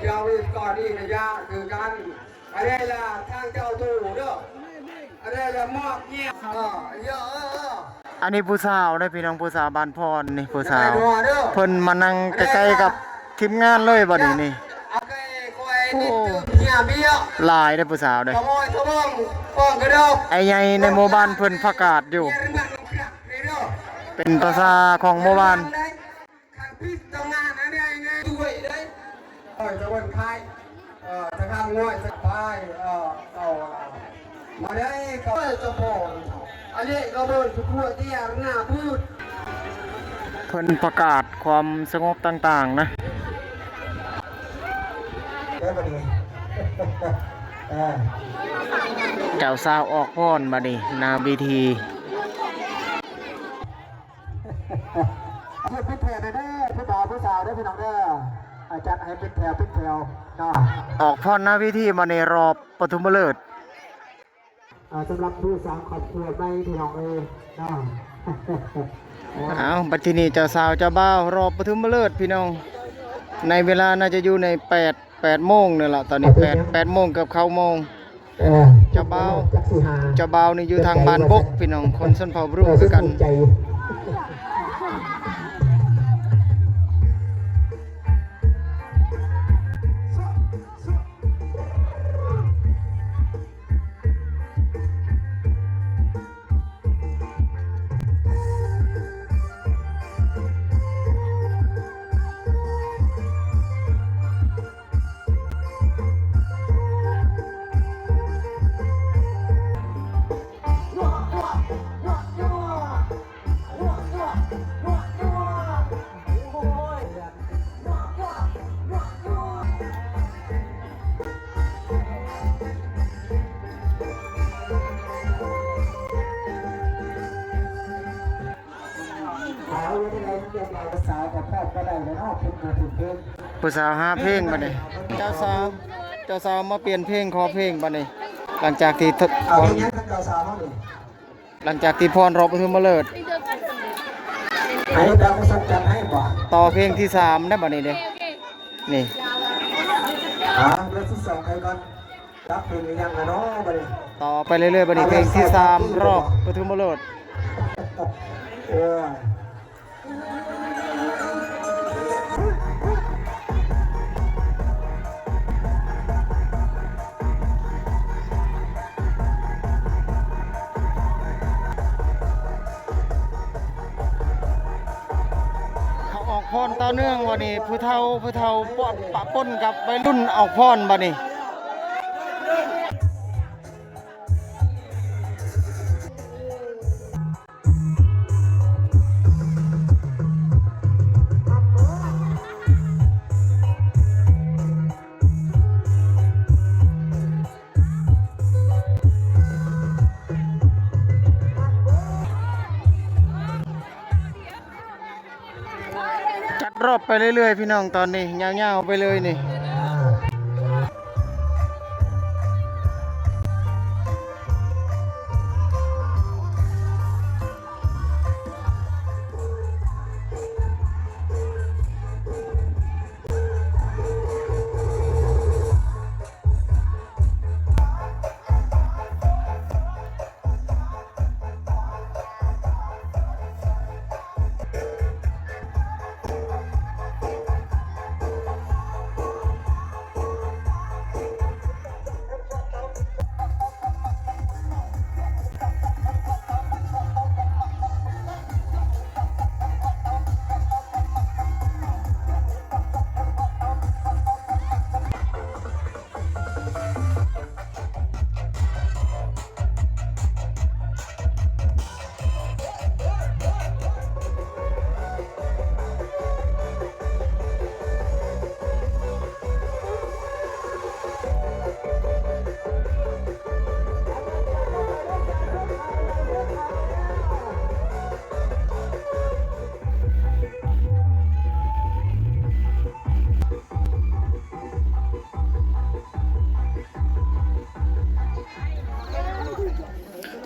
ຢາວອີກກໍດີນະຍາຄືກັນ. ອັນນີ້ລະທາງເຈົ້າຕູ້ເດີ ອັນນີ້ລະມອບແຍກ ເອີ ເອີ ເອີ ອັນນີ້ຜູ້ສາວເດີພີ່ນ້ອງ ຜູ້ສາວບ້ານພອນນີ້ ຜູ້ສາວ ເພິ່ນມານັ່ງໃກ້ໆກັບທີມງານເລີຍບັດນີ້ນີ້. ໂອ້ ຫຼາຍເດີຜູ້ສາວເດີ ອ້າຍໃຫຍ່ໃນໝູ່ບ້ານເພິ່ນປະກາດຢູ່ ເປັນພາສາຂອງໝູ່ບ້ານ. ຄັນຜິດຕ້ອງງານອັນໃດແນ່ດ້ວຍເດ້. ເອີ ຈະເອີ້ນຂາຍ ເອີ ຈະທຳງວຍຈະຂາຍ ເອີ ເອົາມາໄດ້ກໍຈະພໍ ອັນນີ້ກໍເບິ່ງທຸກຄົນທີ່ອາໜ້າພືດ ເພິ່ນປະກາດຄວາມສະຫງົບຕ່າງໆນະ. ໄດ້ບັດນີ້ ເອີ ເຈົ້າສາວອອກພ້ອນບັດນີ້ໜ້າເວທີ. ເຮັດເປັນແຖວເດີ ຜູ້ບ່າວຜູ້ສາວເດີພີ່ນ້ອງເດີ ຈັດໃຫ້ເປັນແຖວເປັນແຖວເນາະ. ອອກພ້ອນໜ້າເວທີມາໃນຮອບປະຖົມມະເລີກ ອ່າ ສຳລັບຜູ້ສາມຄອບຄົວໃໝ່ພີ່ນ້ອງເອີຍເນາະ. ເອົາ ບັດທີນີ້ເຈົ້າສາວເຈົ້າບ່າວຮອບປະຖົມມະເລີກພີ່ນ້ອງ ໃນເວລາໜ້າຈະຢູ່ໃນແປດ ແປດໂມງນີ້ລະ ຕອນນີ້ແປດ ແປດໂມງເກືອບເກົ້າໂມງ. ເອີ ເຈົ້າບ່າວ ເຈົ້າບ່າວນີ້ຢູ່ທາງບ້ານບົກພີ່ນ້ອງ ຄົນຊົນເຜົ່າບຣູຄືກັນ. ຜູ້ສາວຫາເພງບັດນີ້ ເຈົ້າສາວ ເຈົ້າສາວມາປ່ຽນເພງ ຂໍເພງບັດນີ້ ຫຼັງຈາກທີ່ ເອົາເພງຫຍັງກັບເຈົ້າສາວເຮົານີ້? ຫຼັງຈາກທີ່ຟ້ອນຮອບປະຖົມມະເລີກ ໃຫ້ດາວສັກຈັດໃຫ້ບໍ່? ຕໍ່ເພງທີສາມໄດ້ບັດນີ້ເດ້ ນີ້ ຫາເພງທີສອງໃຫ້ກ່ອນ ຈັບເພງອີຫຍັງລະເນາະບັດນີ້ ຕໍ່ໄປເລື້ອຍໆ ບັດນີ້ເພງທີສາມ ຮອບປະຖົມມະເລີກ. ເອີ ເຂົາອອກຟ້ອນຕໍ່ເນື່ອງ ວັນນີ້ຜູ້ເຖົ້າ ຜູ້ເຖົ້າປະປົນກັບໄວລຸ້ນອອກຟ້ອນບັດນີ້. ຈັດຮອບໄປເລື້ອຍໆ ພີ່ນ້ອງ ຕອນນີ້ຍາວໆໄປເລີຍນີ້. ເ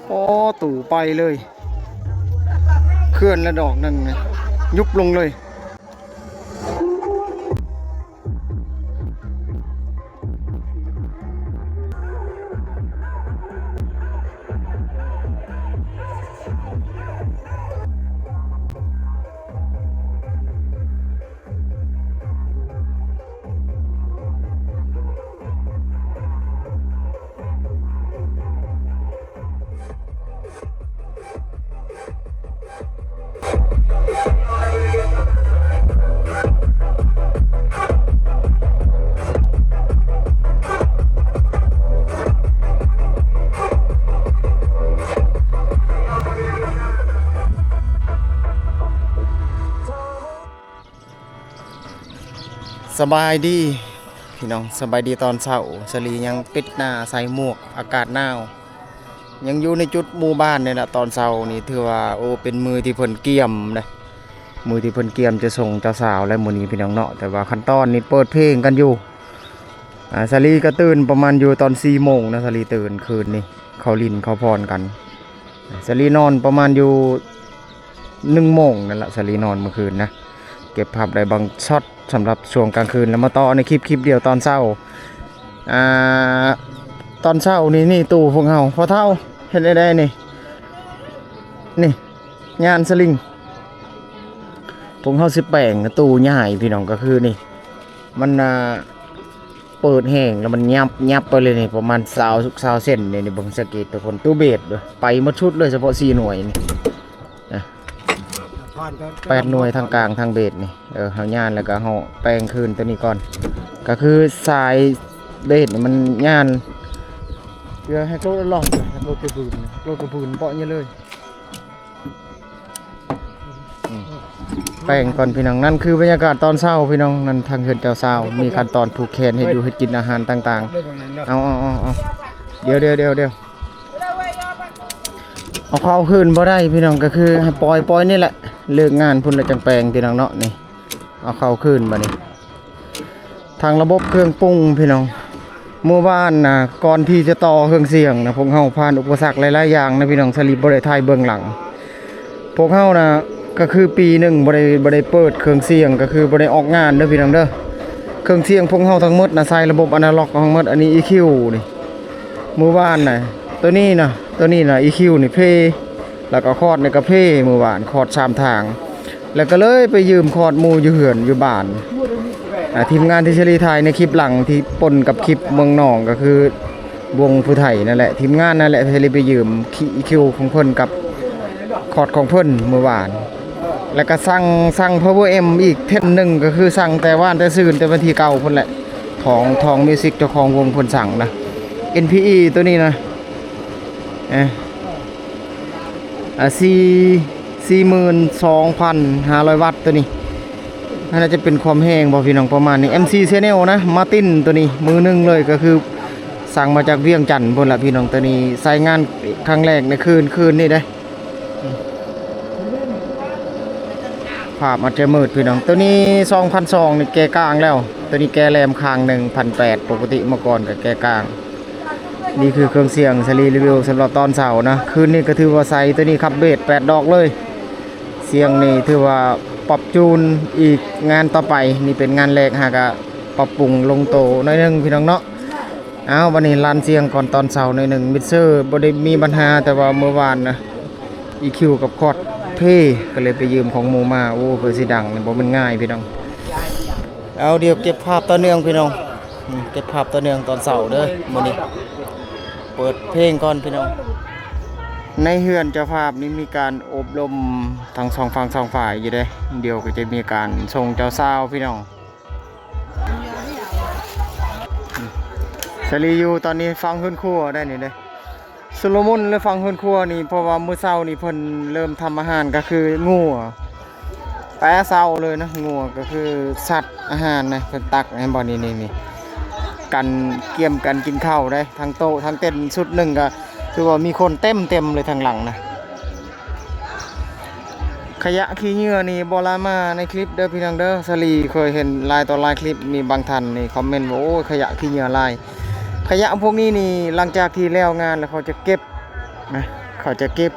ໂອ້ ຕູ້ໄປເລີຍ ເຄື່ອນລະດອກໜຶ່ງນະ ຍຸບລົງເລີຍ. ສະບາຍດີພີ່ນ້ອງ ສະບາຍດີຕອນເຊົ້າ. ສາລີຍັງປິດໜ້າໃສ່ໝວກ ອາກາດໜາວ ຍັງຢູ່ໃນຈຸດໝູ່ບ້ານນີ້ລະ. ຕອນເຊົ້ານີ້ຖືວ່າ ໂອ້ ເປັນມື້ທີ່ເພິ່ນກຽມເດ້ ມື້ທີ່ເພິ່ນກຽມຈະສົ່ງເຈົ້າສາວແລ້ວມື້ນີ້ພີ່ນ້ອງເນາະ. ແຕ່ວ່າຂັ້ນຕອນນີ້ເປີດເພງກັນຢູ່. ອາ ສາລີກໍຕື່ນປະມານຢູ່ຕອນສີ່ໂມງນະ ສາລີຕື່ນຄືນນີ້ ເຂົາຫຼິ້ນເຂົາຜ່ອນກັນ. ສາລີນອນປະມານຢູ່ໜຶ່ງໂມງນັ້ນລະ ສາລີນອນມື້ຄືນນະ. ເກັບພາບໄດ້ບາງຊັອດສຳລັບຊ່ວງກາງຄືນ ແລ້ວມາຕໍ່ໃນຄລິບ ຄລິບດຽວຕອນເຊົ້າ. ອາ ຕອນເຊົ້ານີ້ ນີ້ຕູ້ພວກເຮົາ ພໍ່ເຖົ້າ ເຮັດແນວໃດນີ້? ນີ້ ຍານສະລິງ ພວກເຮົາຊິແປງຕູ້ຍ້າຍພີ່ນ້ອງ ກໍຄືນີ້ ມັນ ອ່າ ເປີດແຮງແລ້ວມັນຫຍັບ ຫຍັບໄປເລີຍນີ້ ປະມານຊາວ ຊາວເຊັນນີ້. ນີ້ເບິ່ງ ສັງເກດທຸກຄົນ ຕູ້ເບດເດີ ໄປໝົດຊຸດເລີຍ ສະເພາະສີ່ໜ່ວຍນີ້ນະ ແປດໜ່ວຍ ທັງກາງທັງເບດນີ້. ເອີ ເຮົາຍ່ານແລ້ວກໍເຮົາແປງຄືນຕົວນີ້ກ່ອນ ກໍຄືສາຍເບດນີ້ມັນຍ່ານ ດຽວໃຫ້ໂຕລອງ ໃຫ້ໂຕຈະບືນ ໂຕຈະບືນເບາະນີ້ເລີຍ. ອືມ ແປງກ່ອນພີ່ນ້ອງ. ນັ້ນຄືບັນຍາກາດຕອນເຊົ້າພີ່ນ້ອງ ນັ້ນທາງເຮືອນເຈົ້າສາວ ມີຂັ້ນຕອນຜູກແຂນ ເຮັດຢູ່ເຮັດກິນອາຫານຕ່າງໆ. ເອົາ ເອົາ ເອົາ ເອົາ ດຽວ ດຽວ ດຽວ ດຽວ ເອົາເຂົ້າຄືນບໍ່ໄດ້ພີ່ນ້ອງ ກໍຄືໃຫ້ປ່ອຍ ປ່ອຍນີ້ແຫຼະ ເລີກງານພຸ້ນແລ້ວຈັ່ງແປງພີ່ນ້ອງເນາະ. ນີ້ ເອົາເຂົ້າຄືນບາດນີ້ ທາງລະບົບເຄື່ອງປຸງພີ່ນ້ອງ. ເມື່ອວານນະ ກ່ອນທີ່ຈະຕໍ່ເຄື່ອງສຽງນະ ພວກເຮົາຜ່ານອຸປະສັກຫຼາຍໆຢ່າງນະພີ່ນ້ອງ ສາລີບໍ່ໄດ້ຖ່າຍເບື້ອງຫຼັງ. ພວກເຮົານະ ກໍຄືປີໜຶ່ງບໍ່ໄດ້ ບໍ່ໄດ້ເປີດເຄື່ອງສຽງ ກໍຄືບໍ່ໄດ້ອອກງານເດີພີ່ນ້ອງເດີ. ເຄື່ອງສຽງພວກເຮົາທັງໝົດນະ ໃສ່ລະບົບອານາລັອກທັງໝົດ. ອັນນີ້ ອີຄິວ ນີ້ ມື້ວານນະ ໂຕນີ້ນະ ໂຕນີ້ນະ ອີຄິວ ນີ້ເພ ແລ້ວກໍຄອດນີ້ກໍເພ ມື້ວານຄອດສາມທາງ ແລ້ວກໍເລີຍໄປຢືມຄອດໝູ່ຢູ່ເຮືອນຢູ່ບ້ານ. ອ່າ ທີມງານທີ່ສາລີຖ່າຍໃນຄລິບຫຼັງທີ່ປົນກັບຄລິບເມືອງໜອງ ກໍຄືວົງຜູ້ໄທນັ້ນແຫຼະ ທີມງານນັ້ນແຫຼະ ສາລີໄປຢືມຄີ ອີຄິວ ຂອງເພິ່ນກັບຄອດຂອງເພິ່ນມື້ວານ. ແລ້ວກໍສັ່ງ ສັ່ງພາວເວີເອັມອີກເທັນໜຶ່ງ ກໍຄືສັ່ງແຕ່ວານແຕ່ຊືນ ແຕ່ວັນທີເກົ້າພຸ້ນແຫຼະ ຂອງທອງມິວສິກ ເຈົ້າຂອງວົງເພິ່ນສັ່ງນະ ເອັນພີອີ ໂຕນີ້ນະ ເອີ ອ່າ ສີ່ ສີ່ໝື່ນສອງພັນຫ້າຮ້ອຍວັດ ໂຕນີ້ ໜ້າຈະເປັນຄວາມແຮງບໍ່ພີ່ນ້ອງ ປະມານນີ້. ເອັມຊີ ແຊນແນວ ນະ ມາຕິນ ໂຕນີ້ມືໜຶ່ງເລີຍ ກໍຄືສັ່ງມາຈາກວຽງຈັນພຸ້ນລະພີ່ນ້ອງ. ໂຕນີ້ໃຊ້ງານຄັ້ງແລກໃນຄືນ ຄືນນີ້ເດ້. ພາບອາດຈະມືດພີ່ນ້ອງ. ໂຕນີ້ສອງພັນສອງ ນີ້ແກ່ກາງແລ້ວ ໂຕນີ້ແກ່ແຫຼມຂ້າງໜຶ່ງ ພັນແປດ ປົກກະຕິເມື່ອກ່ອນກໍແກ່ກາງ. ນີ້ຄືເຄື່ອງສຽງສາລີຣີວິວສຳລັບຕອນເຊົ້ານະ ຄືນນີ້ກໍຖືວ່າໃສ. ໂຕນີ້ຂັບເບດແປດດອກເລີຍ ສຽງນີ້ຖືວ່າປັບຈູນອີກງານຕໍ່ໄປ. ນີ້ເປັນງານແລກ ຫາກະປັບປຸງລົງໂຕໜ້ອຍໜຶ່ງພີ່ນ້ອງເນາະ. ເອົາ ບັດນີ້ລັນສຽງກ່ອນຕອນເຊົ້າໜ້ອຍໜຶ່ງ. ມິກເຊີບໍ່ໄດ້ມີບັນຫາ ແຕ່ວ່າມື້ວານນະ ອີຄິວ ກັບຄອດເພ ກໍເລີຍໄປຢືມຂອງໝູ່ມາ. ໂອ້ ເພື່ອຊິດັງນີ້ບໍ່ແມ່ນງ່າຍພີ່ນ້ອງ. ເອົາ ດຽວເກັບພາບຕໍ່ເນື່ອງພີ່ນ້ອງ ອືມ ເກັບພາບຕໍ່ເນື່ອງຕອນເຊົ້າເດີ. ມື້ນີ້ເປີດເພງກ່ອນພີ່ນ້ອງ. ໃນເຮືອນເຈົ້າພາບນີ້ມີການອົບຮົມທັງສອງຝັ່ງສອງຝ່າຍຢູ່ເດ້. ດຽວກໍຈະມີການສົ່ງເຈົ້າສາວພີ່ນ້ອງ. ສາລີຢູ່ຕອນນີ້ຟັງເຮືອນຄົວໄດ້ນີ້ເດ້ ຊຸນລະມຸນເລີຍຟັງເຮືອນຄົວນີ້ ເພາະວ່າມື້ເຊົ້ານີ້ເພິ່ນເລີ່ມທຳອາຫານ ກໍຄືງົວ ແຕ່ເຊົ້າເລີຍນະ. ງົວກໍຄືສັດອາຫານນະ ເພິ່ນຕັກໃຫ້ບໍ່ ນີ້ ນີ້ ນີ້ ກັນກຽມກັນກິນເຂົ້າໄດ້ ທັງໂຕະທັງເຕັນຊຸດໜຶ່ງ ກໍຖືວ່າມີຄົນເຕັມໆເລີຍທາງຫຼັງນະ. ຂະຫຍະຂີ້ເຫຍື້ອນີ້ບໍ່ລາຍມາໃນຄລິບເດີພີ່ນ້ອງເດີ. ສາລີເຄີຍເຫັນຫຼາຍຕໍ່ຫຼາຍຄລິບ ມີບາງທ່ານນີ້ຄອມເມັນວ່າ ໂອ້ຍ ຂະຫຍະຂີ້ເຫຍື້ອຫຼາຍ. ຂະຫຍະພວກນີ້ນີ້ ຫຼັງຈາກທີ່ແລ້ວງານແລ້ວ ເຂົາຈະເກັບນະ ເຂົາຈະເກັບ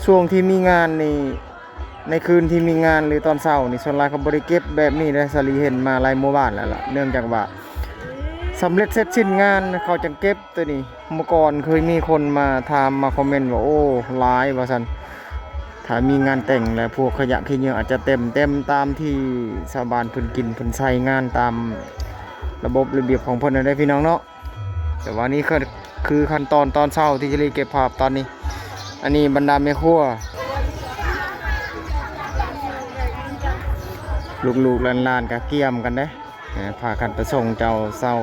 ຊ່ວງທີ່ມີງານນີ້ ໃນຄືນທີ່ມີງານ ຫຼື ຕອນເຊົ້ານີ້ ສ່ວນຫຼາຍເຂົາບໍ່ໄດ້ເກັບແບບນີ້ເດ້. ສາລີເຫັນມາຫຼາຍໝູ່ບ້ານແລ້ວລະ ເນື່ອງຈາກວ່າສຳເລັດເສັດສິ້ນງານ ເຂົາຈັ່ງເກັບໂຕນີ້. ເມື່ອກ່ອນເຄີຍມີຄົນມາຖາມ ມາຄອມເມັນວ່າ ໂອ້ ຫຼາຍວ່າຊັ້ນ. ຖ້າມີງານແຕ່ງແລ້ວ ພວກຂະຫຍະຂີ້ເຫຍື້ອອາດຈະເຕັມ ເຕັມຕາມທີ່ຊາວບ້ານເພິ່ນກິນເພິ່ນໃຊ້ງານ ຕາມລະບົບລະບຽບຂອງເພິ່ນນັ້ນເດ້ ພີ່ນ້ອງເນາະ. ແຕ່ວ່ານີ້ຄື ຄືຂັ້ນຕອນຕອນເຊົ້າທີ່ສາລີເກັບພາບຕອນນີ້. ອັນນີ້ບັນດາແມ່ຄົວ ລູກໆຫຼານໆກໍກຽມກັນເດ້ ເອີ ພາກັນໄປສົ່ງເຈົ້າເຊົ່າ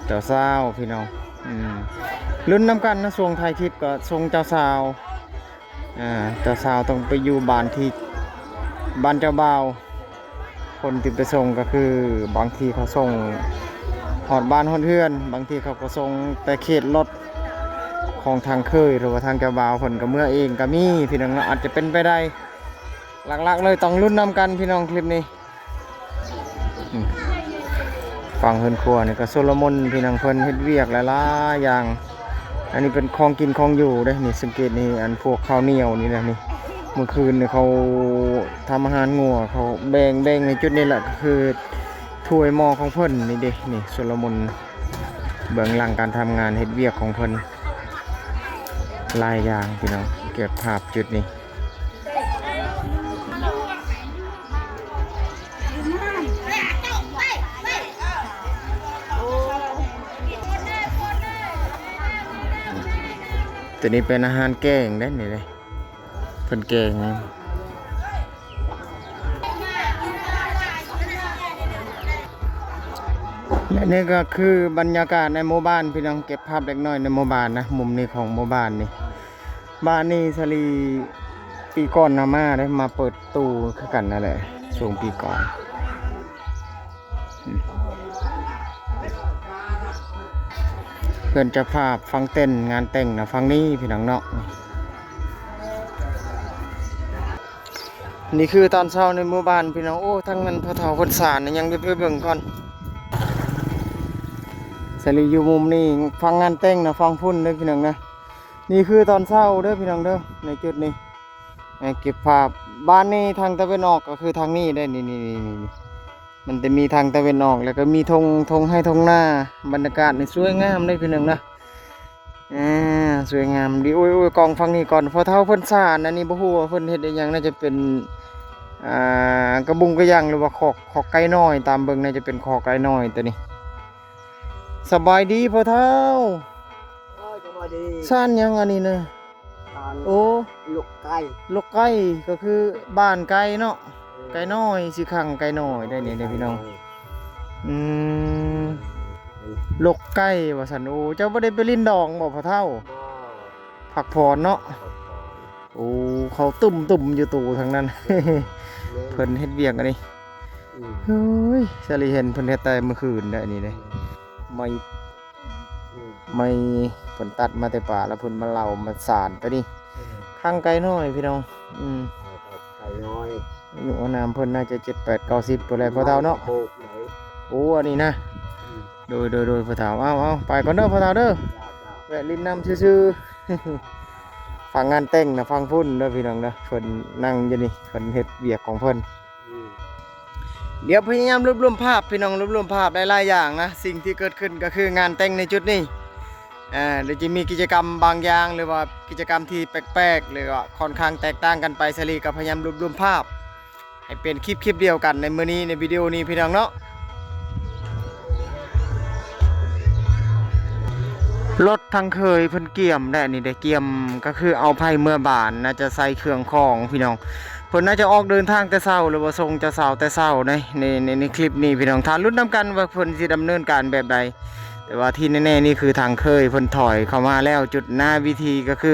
ເຈົ້າສາວ ພີ່ນ້ອງ. ອືມ ລຸ້ນນຳກັນນະ ຊ່ວງຖ່າຍຄລິບກໍສົ່ງເຈົ້າສາວ. ອ່າ ເຈົ້າສາວຕ້ອງໄປຢູ່ບ້ານທີ່ ບ້ານເຈົ້າບ່າວ. ຄົນທີ່ໄປສົ່ງກໍຄື ບາງທີເຂົາສົ່ງຮອດບ້ານຮອດເຮືອນ, ບາງທີເຂົາກໍສົ່ງແຕ່ເຂດລົດຂອງທາງເຂີຍ ຫຼືວ່າທາງເຈົ້າບ່າວເພິ່ນກໍເມືອເອງກໍມີ ພີ່ນ້ອງເນາະ. ອາດຈະເປັນໄປໄດ້ ຫຼັກໆເລີຍ ຕ້ອງລຸ້ນນຳກັນ ພີ່ນ້ອງ ຄລິບນີ້. ອືມ ຝັ່ງເຮືອນຄົວນີ້ກໍຊົນລະມຸນ ພີ່ນ້ອງ ເພິ່ນເຮັດວຽກຫຼາຍໆຢ່າງ. ອັນນີ້ເປັນຂອງກິນຂອງຢູ່ເດ້ ນີ້ ສັງເກດນີ້ ອັນພວກເຂົ້າໜຽວນີ້ນະ ນີ້ ມື້ຄືນນີ້ເຂົາທຳອາຫານງົວ ເຂົາແບ່ງ ແບ່ງໃນຈຸດນີ້ແຫຼະ ກໍຄືຖ້ວຍໝໍ້ຂອງເພິ່ນນີ້ເດ້. ນີ້ ຊົນລະມຸນເບື້ອງຫຼັງການທຳງານເຮັດວຽກຂອງເພິ່ນຫຼາຍຢ່າງ ພີ່ນ້ອງ ເກັບພາບຈຸດນີ້. ຕົວນີ້ເປັນອາຫານແກງເດ້ ນີ້ເດ້ ເພິ່ນແກງ. ແລະນີ້ກໍຄືບັນຍາກາດໃນໝູ່ບ້ານ ພີ່ນ້ອງ ເກັບພາບເລັກນ້ອຍໃນໝູ່ບ້ານນະ ມຸມນີ້ຂອງໝູ່ບ້ານນີ້. ບ້ານນີ້ສາລີ ປີກ່ອນນະມາໄດ້ມາເປີດຕູ້ຄືກັນນັ້ນແຫຼະ ຊ່ວງປີກ່ອນ. ເພິ່ນຈະພາບຟັງເຕັ້ນງານແຕ່ງນະ ຝັ່ງນີ້ ພີ່ນ້ອງເນາະ. ນີ້ຄືຕອນເຊົ້າໃນໝູ່ບ້ານ ພີ່ນ້ອງ. ໂອ້ ທາງນັ້ນພໍ່ເຖົ້າເພິ່ນສານຫຍັງ ດຽວໄປເບິ່ງກ່ອນ. ສາລີຢູ່ມຸມນີ້ ຟັງງານແຕ່ງນະ ຟັງພຸ້ນເດີ ພີ່ນ້ອງນະ. ນີ້ຄືຕອນເຊົ້າເດີ ພີ່ນ້ອງເດີ ໃນຈຸດນີ້ ໃຫ້ເກັບພາບ. ບ້ານນີ້ທາງຕາເວັນອອກກໍຄືທາງນີ້ເດ້ ນີ້ໆໆໆ ມັນຈະມີທາງຕາເວັນອອກ ແລ້ວກໍມີທົ່ງ ທົ່ງໄຮ່ທົ່ງນາ. ບັນຍາກາດນີ້ສວຍງາມເດ້ ພີ່ນ້ອງນະ. ອ່າ ສວຍງາມດີ. ໂອ້ຍໆ ກ້ອງຝັ່ງນີ້ກ່ອນ ພໍ່ເຖົ້າເພິ່ນສານ. ອັນນີ້ບໍ່ຮູ້ວ່າເພິ່ນເຮັດອີ່ຫຍັງ ໜ້າຈະເປັນ ອ່າ ກະບຸງກະຫຍັງ ຫຼືວ່າຄອກ ຄອກໄກ່ນ້ອຍ. ຕາມເບິ່ງໜ້າຈະເປັນຄອກໄກ່ນ້ອຍຕົວນີ້. ສະບາຍດີພໍ່ເຖົ້າ. ໂອ້ຍ ສະບາຍດີ. ສານຫຍັງອັນນີ້ນະ? ສານ ໂອ້ ລົກໄກ່. ລົກໄກ່ ກໍຄືບ້ານໄກ່ເນາະ. ເອີ ໄກ່ນ້ອຍ ຊິຂັງໄກ່ນ້ອຍໄດ້ນີ້ເດ້ພີ່ນ້ອງ. ອືມ ລົກໄກ່ວ່າຊັ້ນ. ໂອ້ ເຈົ້າບໍ່ໄດ້ໄປຫຼິ້ນດອງບໍ່ພໍ່ເຖົ້າ? ບໍ່. ພັກຜ່ອນເນາະ. ພັກຜ່ອນ. ໂອ້ ເຂົາຕຸ້ມໆຢູ່ຕູ້ທາງນັ້ນ. ເອີ ເພິ່ນເຮັດວຽກອັນນີ້. ອືມ ເຮີ້ຍ ສາລີເຫັນເພິ່ນເຮັດແຕ່ມື້ຄືນເດ້ ອັນນີ້ເດ້. ອືມ ໄມ້ ອືມ ໄມ້ເພິ່ນຕັດມາແຕ່ປ່າ ແລ້ວເພິ່ນມາເຫຼົາມາສານຕົວນີ້. ເອີ ຂັງໄກ່ນ້ອຍພີ່ນ້ອງ. ອືມ ໄກ່ນ້ອຍ ອາຍຸອານາມເພິ່ນໜ້າຈະເຈັດ ແປດ ເກົ້າສິບພຸ້ນແຫຼະພໍ່ເຖົ້າເນາະ. ໂອ້ ອັນນີ້ນະ. ອືມ ໂດຍໆໆ ພໍ່ເຖົ້າ. ເອົາໆ ໄປກ່ອນເດີພໍ່ເຖົ້າເດີ. ເຈົ້າໆ ແວະຫຼິ້ນນຳຊື່ໆ. ຟັງງານແຕ່ງນະ ຟັງພຸ້ນເດີພີ່ນ້ອງເດີ. ເພິ່ນນັ່ງຢູ່ນີ້ ເພິ່ນເຮັດວຽກຂອງເພິ່ນ. ອືມ ດຽວພະຍາຍາມລວບລວມພາບ ພີ່ນ້ອງ ລວບລວມພາບຫຼາຍໆຢ່າງນະ. ສິ່ງທີ່ເກີດຂຶ້ນກໍຄືງານແຕ່ງໃນຈຸດນີ້ ເອີ ດຽວຈະມີກິດຈະກຳບາງຢ່າງ ຫຼືວ່າກິດຈະກຳທີ່ແປກໆ ຫຼືວ່າຄ່ອນຂ້າງແຕກຕ່າງກັນໄປ. ສາລີກໍພະຍາຍາມລວບລວມພາບໃຫ້ເປັນຄລິບ ຄລິບດຽວກັນໃນມື້ນີ້ ໃນວິດີໂອນີ້ ພີ່ນ້ອງເນາະ. ລົດທາງເຂີຍເພິ່ນກຽມແຫຼະ ນີ້ໄດ້ກຽມ ກໍຄືເອົາໃຜເມືອບ້ານ ໜ້າຈະໃສ່ເຄື່ອງຂອງພີ່ນ້ອງ. ເພິ່ນໜ້າຈະອອກເດີນທາງແຕ່ເຊົ້າ ຫຼືວ່າສົ່ງເຈົ້າສາວແຕ່ເຊົ້າໃນ ໃນ ໃນ ໃນຄລິບນີ້ພີ່ນ້ອງ. ຖ້າລຸ້ນນຳກັນວ່າເພິ່ນຊິດຳເນີນການແບບໃດ. ແຕ່ວ່າທີ່ແນ່ໆນີ້ຄືທາງເຂີຍເພິ່ນຖອຍເຂົ້າມາແລ້ວ ຈຸດໜ້າເວທີກໍຄື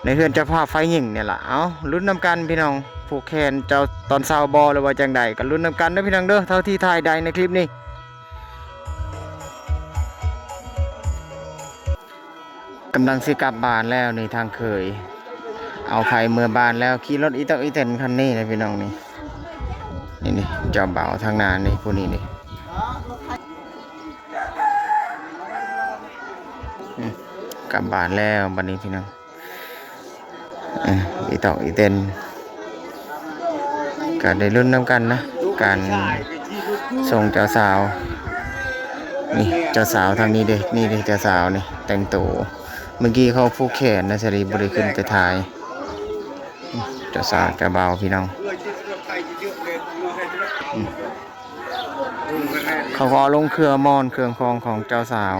ໃນເຮືອນເຈົ້າພາບຝ່າຍຍິງນີ້ລະ. ເອົາ ລຸ້ນນຳກັນພີ່ນ້ອງ ຜູກແຂນເຈົ້າຕອນເຊົ້າບໍ່ ຫຼືວ່າຈັ່ງໃດ ກໍລຸ້ນນຳກັນເດີພີ່ນ້ອງເດີ ເທົ່າທີ່ຖ່າຍໄດ້ໃນຄລິບນີ້. ກຳລັງຊິກັບບ້ານແລ້ວນີ້ ທາງເຂີຍເອົາໃຜເມືອບ້ານແລ້ວ ຂີ່ລົດອີຕອກອີແຕນຄັນນີ້ນະພີ່ນ້ອງນີ້. ນີ້ໆ ເຈົ້າບ່າວທາງໜ້ານີ້ ຜູ້ນີ້ນີ້ ອືມ ກັບບ້ານແລ້ວບັດນີ້ພີ່ນ້ອງ. ເອີ ອີຕອກອີເຕັນ ກໍໄດ້ລຸ້ນນຳກັນນະ ການສົ່ງເຈົ້າສາວ. ນີ້ເຈົ້າສາວທາງນີ້ເດ້ ນີ້ເດ້ເຈົ້າສາວນີ້ ແຕ່ງໂຕ. ເມື່ອກີ້ເຂົາຜູກແຂນນະ ສາລີບໍ່ໄດ້ຂຶ້ນໄປຖ່າຍ. ເຈົ້າສາວເຈົ້າບ່າວພີ່ນ້ອງ ເຂົາກໍເອົາລົງເຄື່ອງໝອນເຄື່ອງຂອງຂອງເຈົ້າສາວ.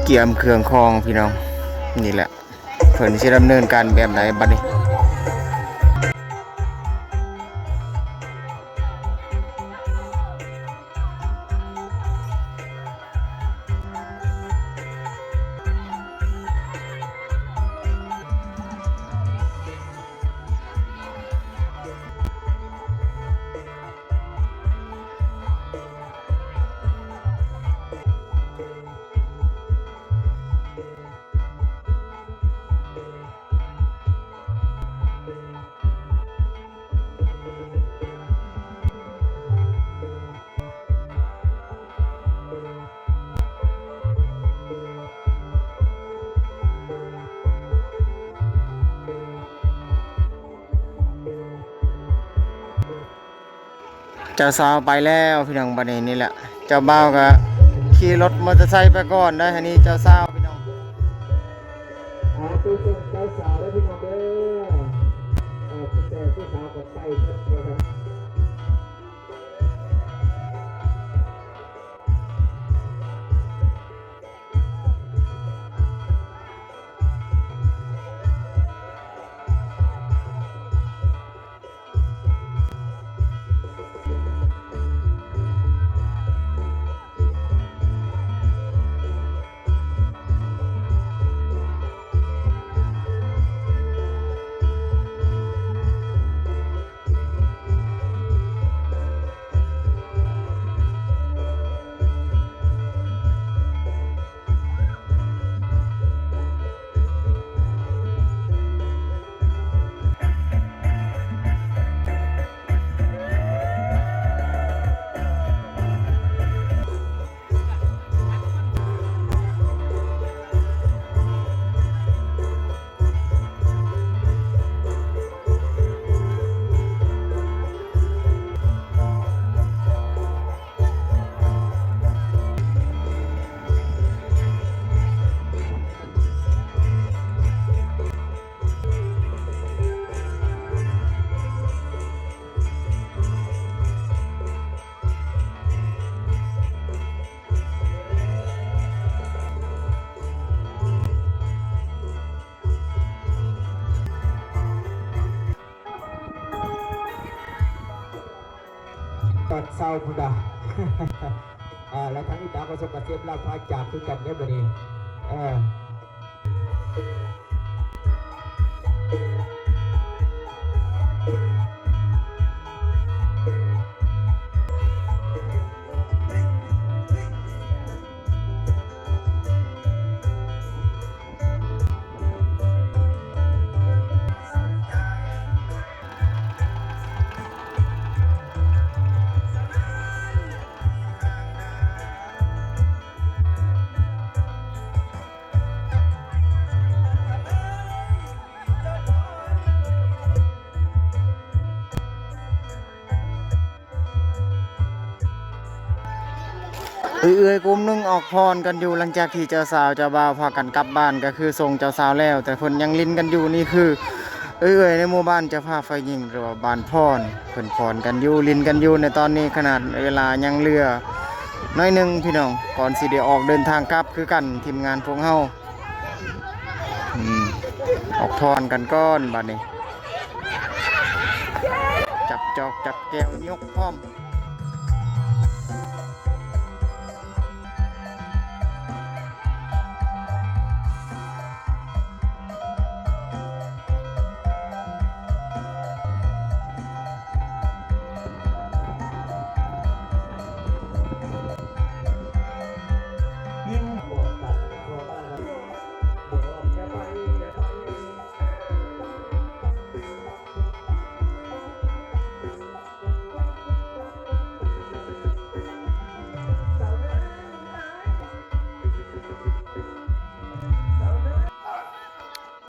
ກຽມເຄື່ອງຂອງພີ່ນ້ອງ ນີ້ແຫຼະ ເພິ່ນຊິດຳເນີນການແບບໃດບັດນີ້? ເຈົ້າສາວໄປແລ້ວພີ່ນ້ອງ ບັດນີ້ ນີ້ແຫຼະ ເຈົ້າບ່າວກໍຂີ່ລົດມໍເຕີໄຊໄປກ່ອນໄດ໋. ອັນນີ້ເຈົ້າສາວພີ່ນ້ອງ ເອົາໄປສົ່ງເຈົ້າສາວເດີພີ່ນ້ອງເດີ ເອີ ຜູ້ແຕ່ຜູ້ສາວກໍໄປເບິດ. ຕອນເຊົ້າພຸ້ນນະ ເອີ ແລ້ວທາງອີຕາກໍສົ່ງກະເສບລາວພາຈາກຄືກັນເດ້ບັດນີ້ ເອີ. ເອື້ອຍໆກຸ່ມໜຶ່ງອອກຟ້ອນກັນຢູ່ ຫຼັງຈາກທີ່ເຈົ້າສາວເຈົ້າບ່າວພາກັນກັບບ້ານ ກໍຄືສົ່ງເຈົ້າສາວແລ້ວ ແຕ່ເພິ່ນຍັງຫຼິ້ນກັນຢູ່. ນີ້ຄືເອື້ອຍໆໃນໝູ່ບ້ານ ເຈົ້າພາບຝ່າຍຍິງ ຫຼືວ່າບ້ານຟ້ອນ ເພິ່ນຟ້ອນກັນຢູ່ ຫຼິ້ນກັນຢູ່ໃນຕອນນີ້ ຂະໜາດເວລາຍັງເຫຼືອໜ້ອຍໜຶ່ງພີ່ນ້ອງ ກ່ອນຊິໄດ້ອອກເດີນທາງກັບຄືກັນ ທີມງານພວກເຮົາ. ອືມ ອອກຟ້ອນກັນກ່ອນບັດນີ້ ຈັບຈອກຈັບແກ້ວຍົກພ້ອມ. ເ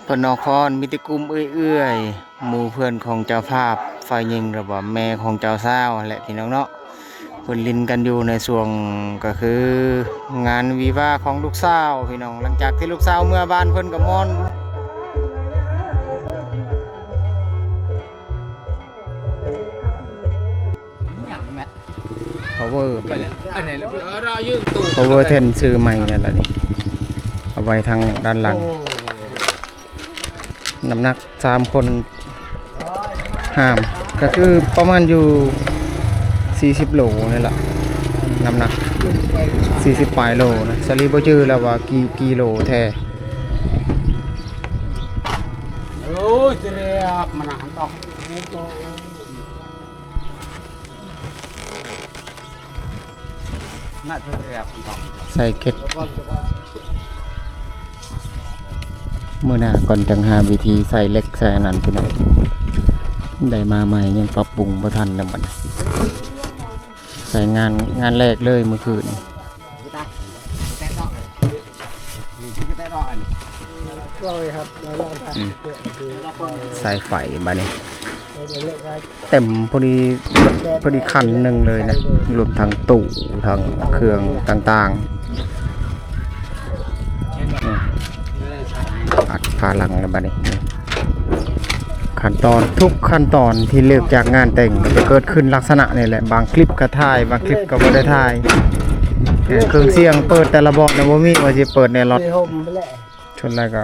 ເພິ່ນນອກຄອນ ມີແຕ່ກຸ່ມເອື້ອຍໆ ໝູ່ເພື່ອນຂອງເຈົ້າພາບຝ່າຍຍິງ ຫຼືວ່າແມ່ຂອງເຈົ້າສາວຫັ້ນແຫຼະພີ່ນ້ອງເນາະ. ເພິ່ນຫຼິ້ນກັນຢູ່ໃນຊ່ວງ ກໍຄືງານວິວາຂອງລູກສາວພີ່ນ້ອງ. ຫຼັງຈາກທີ່ລູກສາວເມືອບ້ານ ເພິ່ນກໍມ່ອນ. ພາວເວີ ພາວເວີແທ່ນຊື່ໃໝ່ນັ້ນລະນີ້ ເອົາໄວ້ທາງດ້ານຫຼັງ. ນ້ຳໜັກສາມຄົນຫາມ ກໍຄືປະມານຢູ່ສີ່ສິບໂລນີ້ລະ ນ້ຳໜັກສີ່ສິບປາຍໂລນະ. ສາລີບໍ່ຈື່ແລ້ວວ່າກີ່ ກີ່ໂລແທ້. ໂອ້ຍ ຈະແລບມັນນະ ໃສ່ເກັດ ມື້ໜ້າກ່ອນຈັ່ງຫາວິທີໃສ່ເຫຼັກໃສ່ອັນນັ້ນພີ່ນ້ອງ. ໄດ້ມາໃໝ່ຍັງປັບປຸງບໍ່ທັນນຳບັດນີ້. ໃສ່ງານ ງານແລກເລີຍມື້ຄືນ. ສາຍໄຟບາດນີ້ ເຕັມພໍດີ ພໍດີຄັນໜຶ່ງເລີຍນະ ລວມທັງຕູ້ ທັງເຄື່ອງຕ່າງໆ. ອັດພາຫຼັງແລ້ວບາດນີ້. ຂັ້ນຕອນ ທຸກຂັ້ນຕອນທີ່ເລີ່ມຈາກງານແຕ່ງ ຈະເກີດຂຶ້ນລັກສະນະນີ້ແຫຼະ. ບາງຄລິບກໍຖ່າຍ ບາງຄລິບກໍບໍ່ໄດ້ຖ່າຍ. ເອີ ເຄື່ອງສຽງເປີດແຕ່ລະບ່ອນນະ ບໍ່ມີວ່າຊິເປີດໃນລັອດ. ສ່ວນຫຼາຍກໍ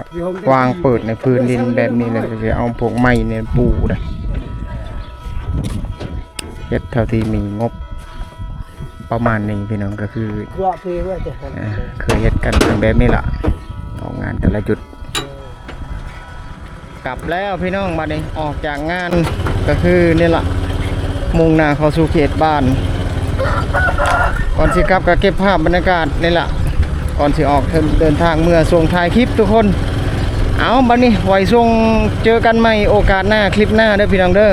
ວາງເປີດໃນພື້ນດິນແບບນີ້ແຫຼະ ກໍຊິເອົາພວກໄມ້ນີ້ປູໄດ໋. ເຮັດເທົ່າທີ່ມີງົບປະມານນີ້ພີ່ນ້ອງ ກໍຄື ເອີ ເຄີຍເຮັດກັນແບບນີ້ລະ ອອກງານແຕ່ລະຈຸດ. ກັບແລ້ວພີ່ນ້ອງ ບາດນີ້ອອກຈາກງານ ກໍຄືນີ້ລະ ມຸ່ງໜ້າເຂົ້າສູ່ເຂດບ້ານ. ກ່ອນຊິກັບກໍເກັບພາບບັນຍາກາດນີ້ລະ ກ່ອນຊິອອກເດີນທາງເມືອ. ຊ່ວງທ້າຍຄລິບທຸກຄົນ. ເອົາ ບາດນີ້ໄວ້ຊ່ວງເຈີກັນໃໝ່ໂອກາດໜ້າ ຄລິບໜ້າເດີພີ່ນ້ອງເດີ.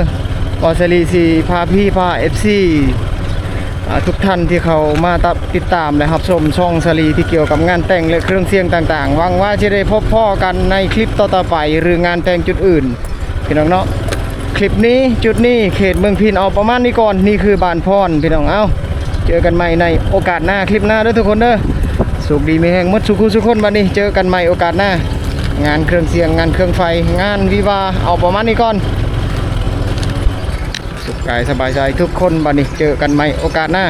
ບ່າວສາລີຊິພາພີ່ພາເອັຟຊີ ອ່າ ທຸກທ່ານທີ່ເຂົ້າມາຕິດຕາມ ແລະ ຮັບຊົມຊ່ອງສາລີທີ່ກ່ຽວກັບງານແຕ່ງ ແລະ ເຄື່ອງສຽງຕ່າງໆ. ຫວັງວ່າຈະໄດ້ພົບພໍ້ກັນໃນຄລິບຕໍ່ໆໄປ ຫຼື ງານແຕ່ງຈຸດອື່ນ ພີ່ນ້ອງເນາະ. ຄລິບນີ້ ຈຸດນີ້ ເຂດເມືອງພິນ ເອົາປະມານນີ້ກ່ອນ. ນີ້ຄືບ້ານພອນ ພີ່ນ້ອງ. ເອົາ ເຈີກັນໃໝ່ໃນໂອກາດໜ້າ ຄລິບໜ້າເດີທຸກຄົນເດີ. ໂຊກດີມີແຮງໝົດສູ່ຄູ່ສູ່ຄົນ. ບາດນີ້ເຈີກັນໃໝ່ໂອກາດໜ້າ. ງານເຄື່ອງສຽງ ງານເຄື່ອງໄຟ ງານວິວາ ເອົາປະມານນີ້ກ່ອນ. ສຸກກາຍສະບາຍໃຈທຸກຄົນ. ບາດນີ້ເຈີກັນໃໝ່ໂອກາດໜ້າ.